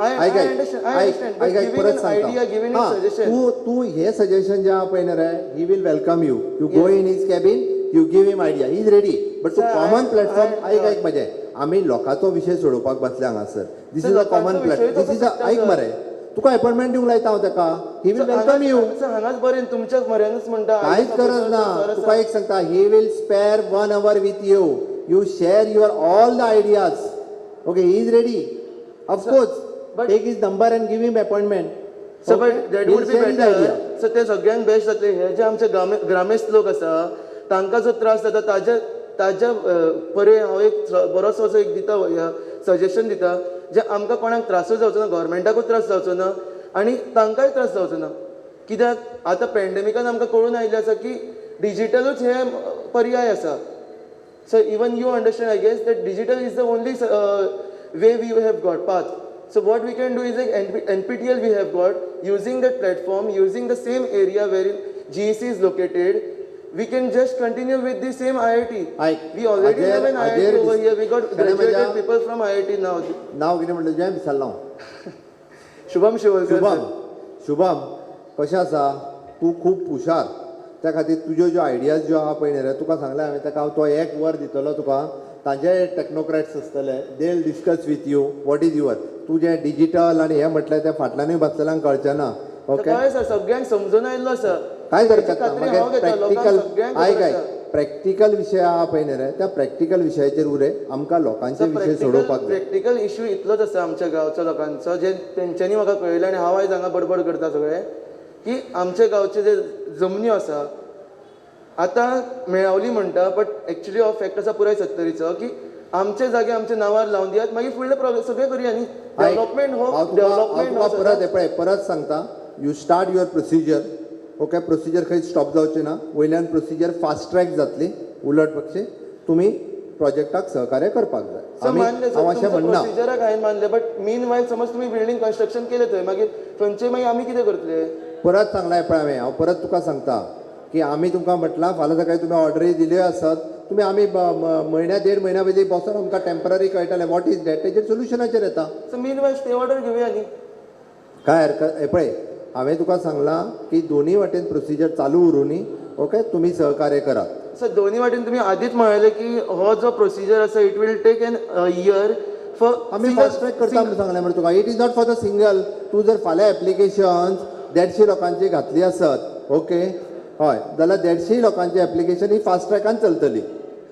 I understand, I understand. But giving
परत
an idea, giving a
सांगता,
suggestion.
तूं तूं हें suggestion जें आहा पळय न्ही रे, he will welcome you. You go in his cabin, you give him idea, he is ready. But तूं
Sir,
common platform, आयक
I
आयक म्हजें, आमी लोकांचो विशय सोडोवपाक बसले हांगासर. This
Sir,
is a common
लोकांचो
प्लॅटफॉर्म,
विशयूच
this is a,
असो
आयक
सर.
मरे, तुका अपॉयंटमेंट दिवंक लायता हांव ताका, he will
Sir,
welcome you.
Sir, हांगाच बरें, तुमच्याच म्हऱ्यानूच म्हणटा.
कांयच गरज ना. तुका एक सांगता, he will spare 1 hour with you, you share your all the ideas. Okay, he is ready, of course. Take his number and give him appointment.
So but that would be better. So ते सगळ्यांक best जातले. हे जे आमचे ग्रामेस्त लोक आसा तांकां जो त्रास जाता ताज्या ताज्या परे हांव एक बरोसो असो एक दिता सजेशन दिता, जे आमकां कोणाक त्रासूय जावचो ना, गव्हर्मेंटाकूय त्रास जावचो ना आनी तांकांय त्रास जावचो ना. कित्याक आतां पॅन्डेमिकान आमकां कळून आयिल्लें आसा की डिजिटलूच हें पर्याय आसा. So even you understand, I guess, that digital is the only way we have got path. So what we can do is like NPTEL we have got, using that platform, using the same area wherein GEC is located, we can just continue with the same IIT. We already have an IIT over here. We got graduated people from IIT now.
नाव कितें म्हणलें तुजें? विसरलो हांव.
शुभम शिवलकर.
शुभम, शुभम कशें आसा? तूं खूब हुशार, त्या खातीर तुज्यो ज्यो आयडियाज ज्यो आहा पळय न्ही रे, तुका सांगलें हांवें ताका, हांव तो एक वर दितलो तुका. तांचे टॅक्नोक्रॅट्स आसतले, they will discuss with you what is your. तुजें डिजिटल आनी हें म्हटलें तें फाटल्यानूय बसलेल्यांक कळचें ना. ओके,
कळ्ळें सर, सगळ्यांक समजून आयिल्लो आसा.
कांयच हरकत ना.
खात्री
मागीर
हांव घेता, लोकांक
प्रॅक्टिकल
सगळ्यांक
आयक
खबर
आयक,
आसा.
प्रॅक्टिकल विशय आहा पळय न्ही रे, त्या प्रॅक्टिकल विशयाचेर उलय, आमकां लोकांचे विशय सोडोवपाक जाय.
प्रॅक्टिकल इश्यू इतलोच आसा आमच्या गांवच्या लोकांचो, जे तेंच्यांनी म्हाका कळयलें आनी हांव आयज हांगा बडबड करता सगळें, की आमच्या गांवचे जे जमनी आसा आतां मेळावली म्हणटा, बट एक्चुली हो फॅक्ट आसा पुराय सत्तरीचो की आमचे जागे आमच्या नांवार लावन दियात, मागीर फुडले प्रोग्रेस सगळें करुया न्ही. डेव्हलपमेंट हो
हांव तुका
डेव्हलपमेंट हो
परत पळय परत सांगता, you start your procedure. Okay, procedure खंय स्टॉप जावची ना, वयल्यान प्रोसिजर फास्ट ट्रॅक जातली. उलट पक्षी तुमी प्रोजेक्टाक सहकार्य करपाक जाय.
सर
आमी
मानलें
हांव
सर,
अशें
तुमच्या
म्हणना.
प्रोसिजराक हांवें मानलें, बट मीन वायल समज तुमी बिल्डींग कन्स्ट्रक्शन केलें थंय, मागीर थंयचे मागीर आमी कितें करतले?
परत सांगलां पळय हांवें, हांव परत तुका सांगता की आमी तुमकां म्हटलां फाल्यां सकाळीं तुमी ऑर्डरी दिल्यो आसत, तुमी आमी म्हयन्या देड म्हयन्या पयलीं बसोन आमकां टेंपररी कळटलें what is that, तेजेर सोल्युशनाचेर येता.
सर मीन वायल स्टे ऑर्डर घेवया न्ही.
काय हरकत हें पळय हांवें तुका सांगलां की दोनी वाटेन प्रोसिजर चालू उरुनी, ओके, तुमी सहकार्य करात.
सर दोन्ही वाटेन तुमी आदींच म्हळेलें की हो जो प्रोसिजर आसा it will take an year for
आमी फास्ट ट्रॅक करता म्हणून सांगलें मरे तुका. It is not for the single. तूं जर फाल्यां एप्लिकेशन्स 150 लोकांची घातली आसत, ओके, हय, जाल्यार 150 लोकांची एप्लिकेशन ही फास्ट ट्रॅकान चलतली.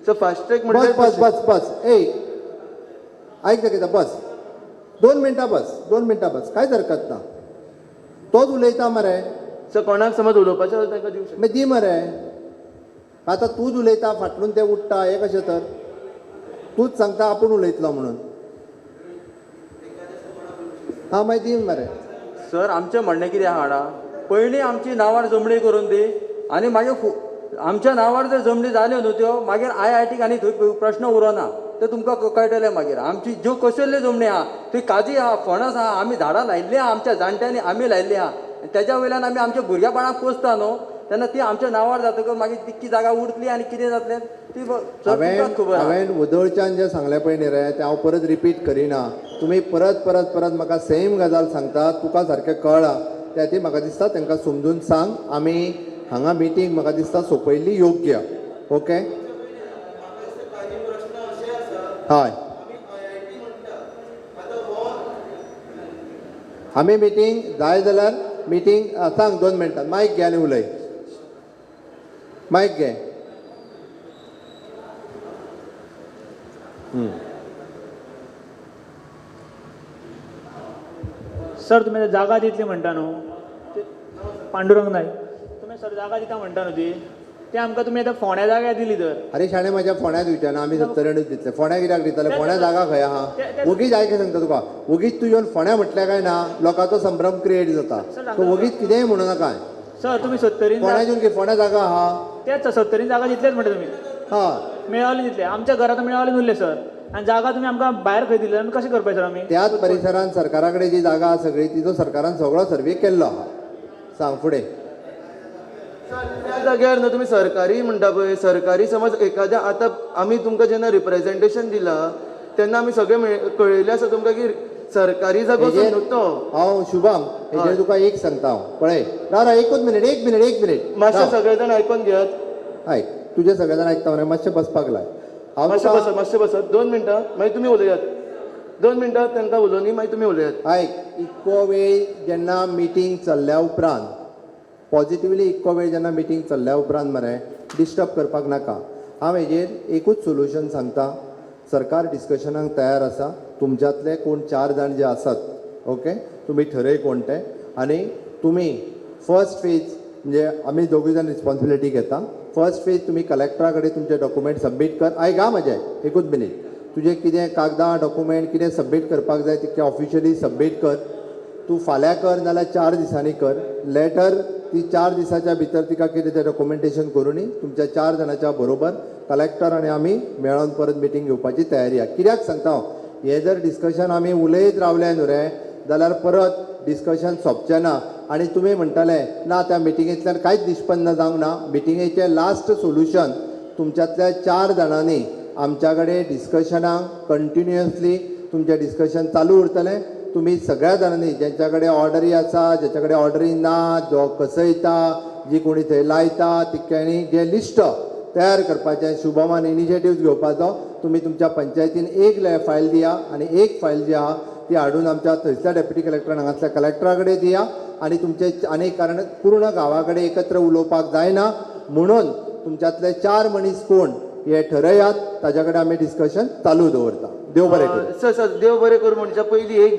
सर फास्ट ट्रॅक
बस
म्हणल्यार
बस बस बस ए आयक दाखयता, बस 2 मिनटां, बस 2 मिनटां, बस, कांयच हरकत ना. तोच उलयता मरे.
सर कोणाक समज उलोवपाचें जाल्यार तांकां दिवं शकता.
मागीर दी मरे. आतां तूंच उलयता फाटलून ते उठ्ठा, हें कशें तर? तूंच सांगता आपूण उलयतलो म्हणून. आं मागीर दी मरे.
सर आमचें म्हणणें कितें आहा जाणा, पयलीं आमची नांवार जमणी करून दी आनी मागीर आमच्या नांवार जर जमणी जाल्यो न्हू त्यो मागीर आय.आय.टीक आनी थंय प्रश्न उरना, ते तुमकां कळटलें मागीर. आमची ज्यो कसल्यो जमणी आहा थंय काजी आहा, फणस आहा, आमी झाडां लायिल्लीं आहा, आमच्या जाणट्यांनी आमी लायिल्लीं आहा, तेज्या वयल्यान आमी आमच्या भुरग्यापणाक पोसता न्हू, तेन्ना ती आमच्या नांवार जातकच मागीर तितकी जागा उरतली आनी कितें जातलें ती तुमकां खबर आहा.
हांवें वदळच्यान जें सांगलें पळय न्ही रे तें हांव परत रिपीट करिना. तुमी परत परत परत म्हाका सेम गजाल सांगता, तुका सारकें कळ्ळां त्या ती म्हाका दिसता तांकां समजून सांग. आमी हांगा मिटींग म्हाका दिसता सोंपयल्ली योग्य, ओके. हय आमी मिटींग जाय जाल्यार मिटींग सांग 2 मिनटां. मायक घे आनी उलय, मायक घे.
सर तुमी जागा दितली म्हणटा न्हू, पांडुरंग नायक, तुमी सर जागा दिता म्हणटा न्हू ती, ते आमकां तुमी आतां फोंड्या जाग्यार दिली तर.
अरे शाणे म्हाज्या फोंड्या दिवचे ना, आमी सत्तरीनूच दितले. फोंड्या कित्याक दितले? फोंड्या जागा खंय आहा? वगीच आयक सांगता तुका, वगीच तूं येवन फोंड्या म्हटल्यार काय ना लोकांचो संभ्रम क्रिएट जाता. तूं वगीच कितेंय म्हणू नाका.
सर तुमी सत्तरीन
फोंड्या येवन की फोंड्या जागा आहा?
तेच सत्तरीन जागा दितलेच म्हणटा तुमी.
हय
मेळवली दितले, आमच्या घरांत मेळवली उरले सर, आनी जागा तुमी आमकां भायर खंय दिली आमी कशें करपाचें सर आमी?
त्याच परिसरान सरकारा कडेन जी जागा आहा सगळी तिचो सरकारान सगळो सर्वे केल्लो आहा. सांग फुडें.
त्या जाग्यार न्हू तुमी सरकारी म्हणटा पळय, सरकारी समज एखाद्या आतां आमी तुमकां जेन्ना रिप्रेजेंटेशन दिलां तेन्ना आमी सगळें कळयलें आसा तुमकां की सरकारी जागो न्हू तो.
हांव शुभम हेजेर तुका एक सांगता हांव, पळय राव एकूच मिनीट, एक मिनीट, एक मिनीट,
मातशें सगळे जाण आयकोन घेयात.
आयक तुजे सगळे जाण आयकता मरे, मातशें बसपाक लाय. हांव
मातशें बसात, मातशें बसात 2 मिनटां, मागीर तुमी उलयात. 2 मिनटां तांकां उलोवनी, मागीर तुमी उलयात.
आयक, इतको वेळ जेन्ना मिटींग चल्ल्या उपरांत पॉजिटिवली इतको वेळ जेन्ना मिटींग चल्ल्या उपरांत मरे डिस्टर्ब करपाक नाका. हांव हेजेर एकूच सोल्युशन सांगता, सरकार डिस्कशनाक तयार आसा. तुमच्यांतले कोण 4 जाण जे आसात, ओके, तुमी ठरय कोण ते, आनी तुमी फर्स्ट फेज म्हणजे आमी दोगूय जाण रिस्पॉन्सिबिलिटी घेता. फर्स्ट फेज तुमी कलेक्टरा कडेन तुमचे डॉक्युमेंट सबमीट कर. आयक आं म्हजें एकूच मिनीट, तुजें कितें कागदां डॉक्युमेंट कितें सबमीट करपाक जाय तितकें ऑफिशियली सबमीट कर. तूं फाल्यां कर नाल्यार 4 दिसांनी कर. लेटर ती 4 दिसाच्या भितर तिका कितें तें डॉक्युमेंटेशन करूनी तुमच्या 4 जाणाच्या बरोबर कलेक्टर आनी आमी मेळोन परत मिटींग घेवपाची तयारी आहा. कित्याक सांगता हांव, हें जर डिस्कशन आमी उलयत रावले न्हू रे जाल्यार परत डिस्कशन सोंपचें ना आनी तुमी म्हणटले ना त्या मिटिंगेंतल्यान कांयच निश्पन्न जावंक ना. मिटिंगेचें लास्ट सोल्युशन तुमच्यांतल्या 4 जाणांनी आमच्या कडेन डिस्कशनाक कंटिन्युअसली तुमचें डिस्कशन चालू उरतलें. तुमी सगळ्या जाणांनी ज्यांच्या कडेन ऑर्डरी आसा, ज्याच्या कडेन ऑर्डरी ना, जो कसयता, जी कोणी थंय लायता, तितक्यांनी जें लिस्ट तयार करपाचें शुभमान इनिशिएटीव घेवपाचो. तुमी तुमच्या पंचायतीन एक फायल दिया आनी एक फायल जी आहा ती हाडून आमच्या थंयसल्या डेप्युटी कलेक्टरान हांगासल्या कलेक्टरा कडेन दिया आनी तुमचे आनी कारण पूर्ण गांवा कडेन एकत्र उलोवपाक जायना म्हणून तुमच्यांतले 4 मनीस कोण हे ठरयात, ताज्या कडेन आमी डिस्कशन चालू दवरता. देव बरें करूं.
सर सर देव बरें करूं म्हणच्या पयलीं एक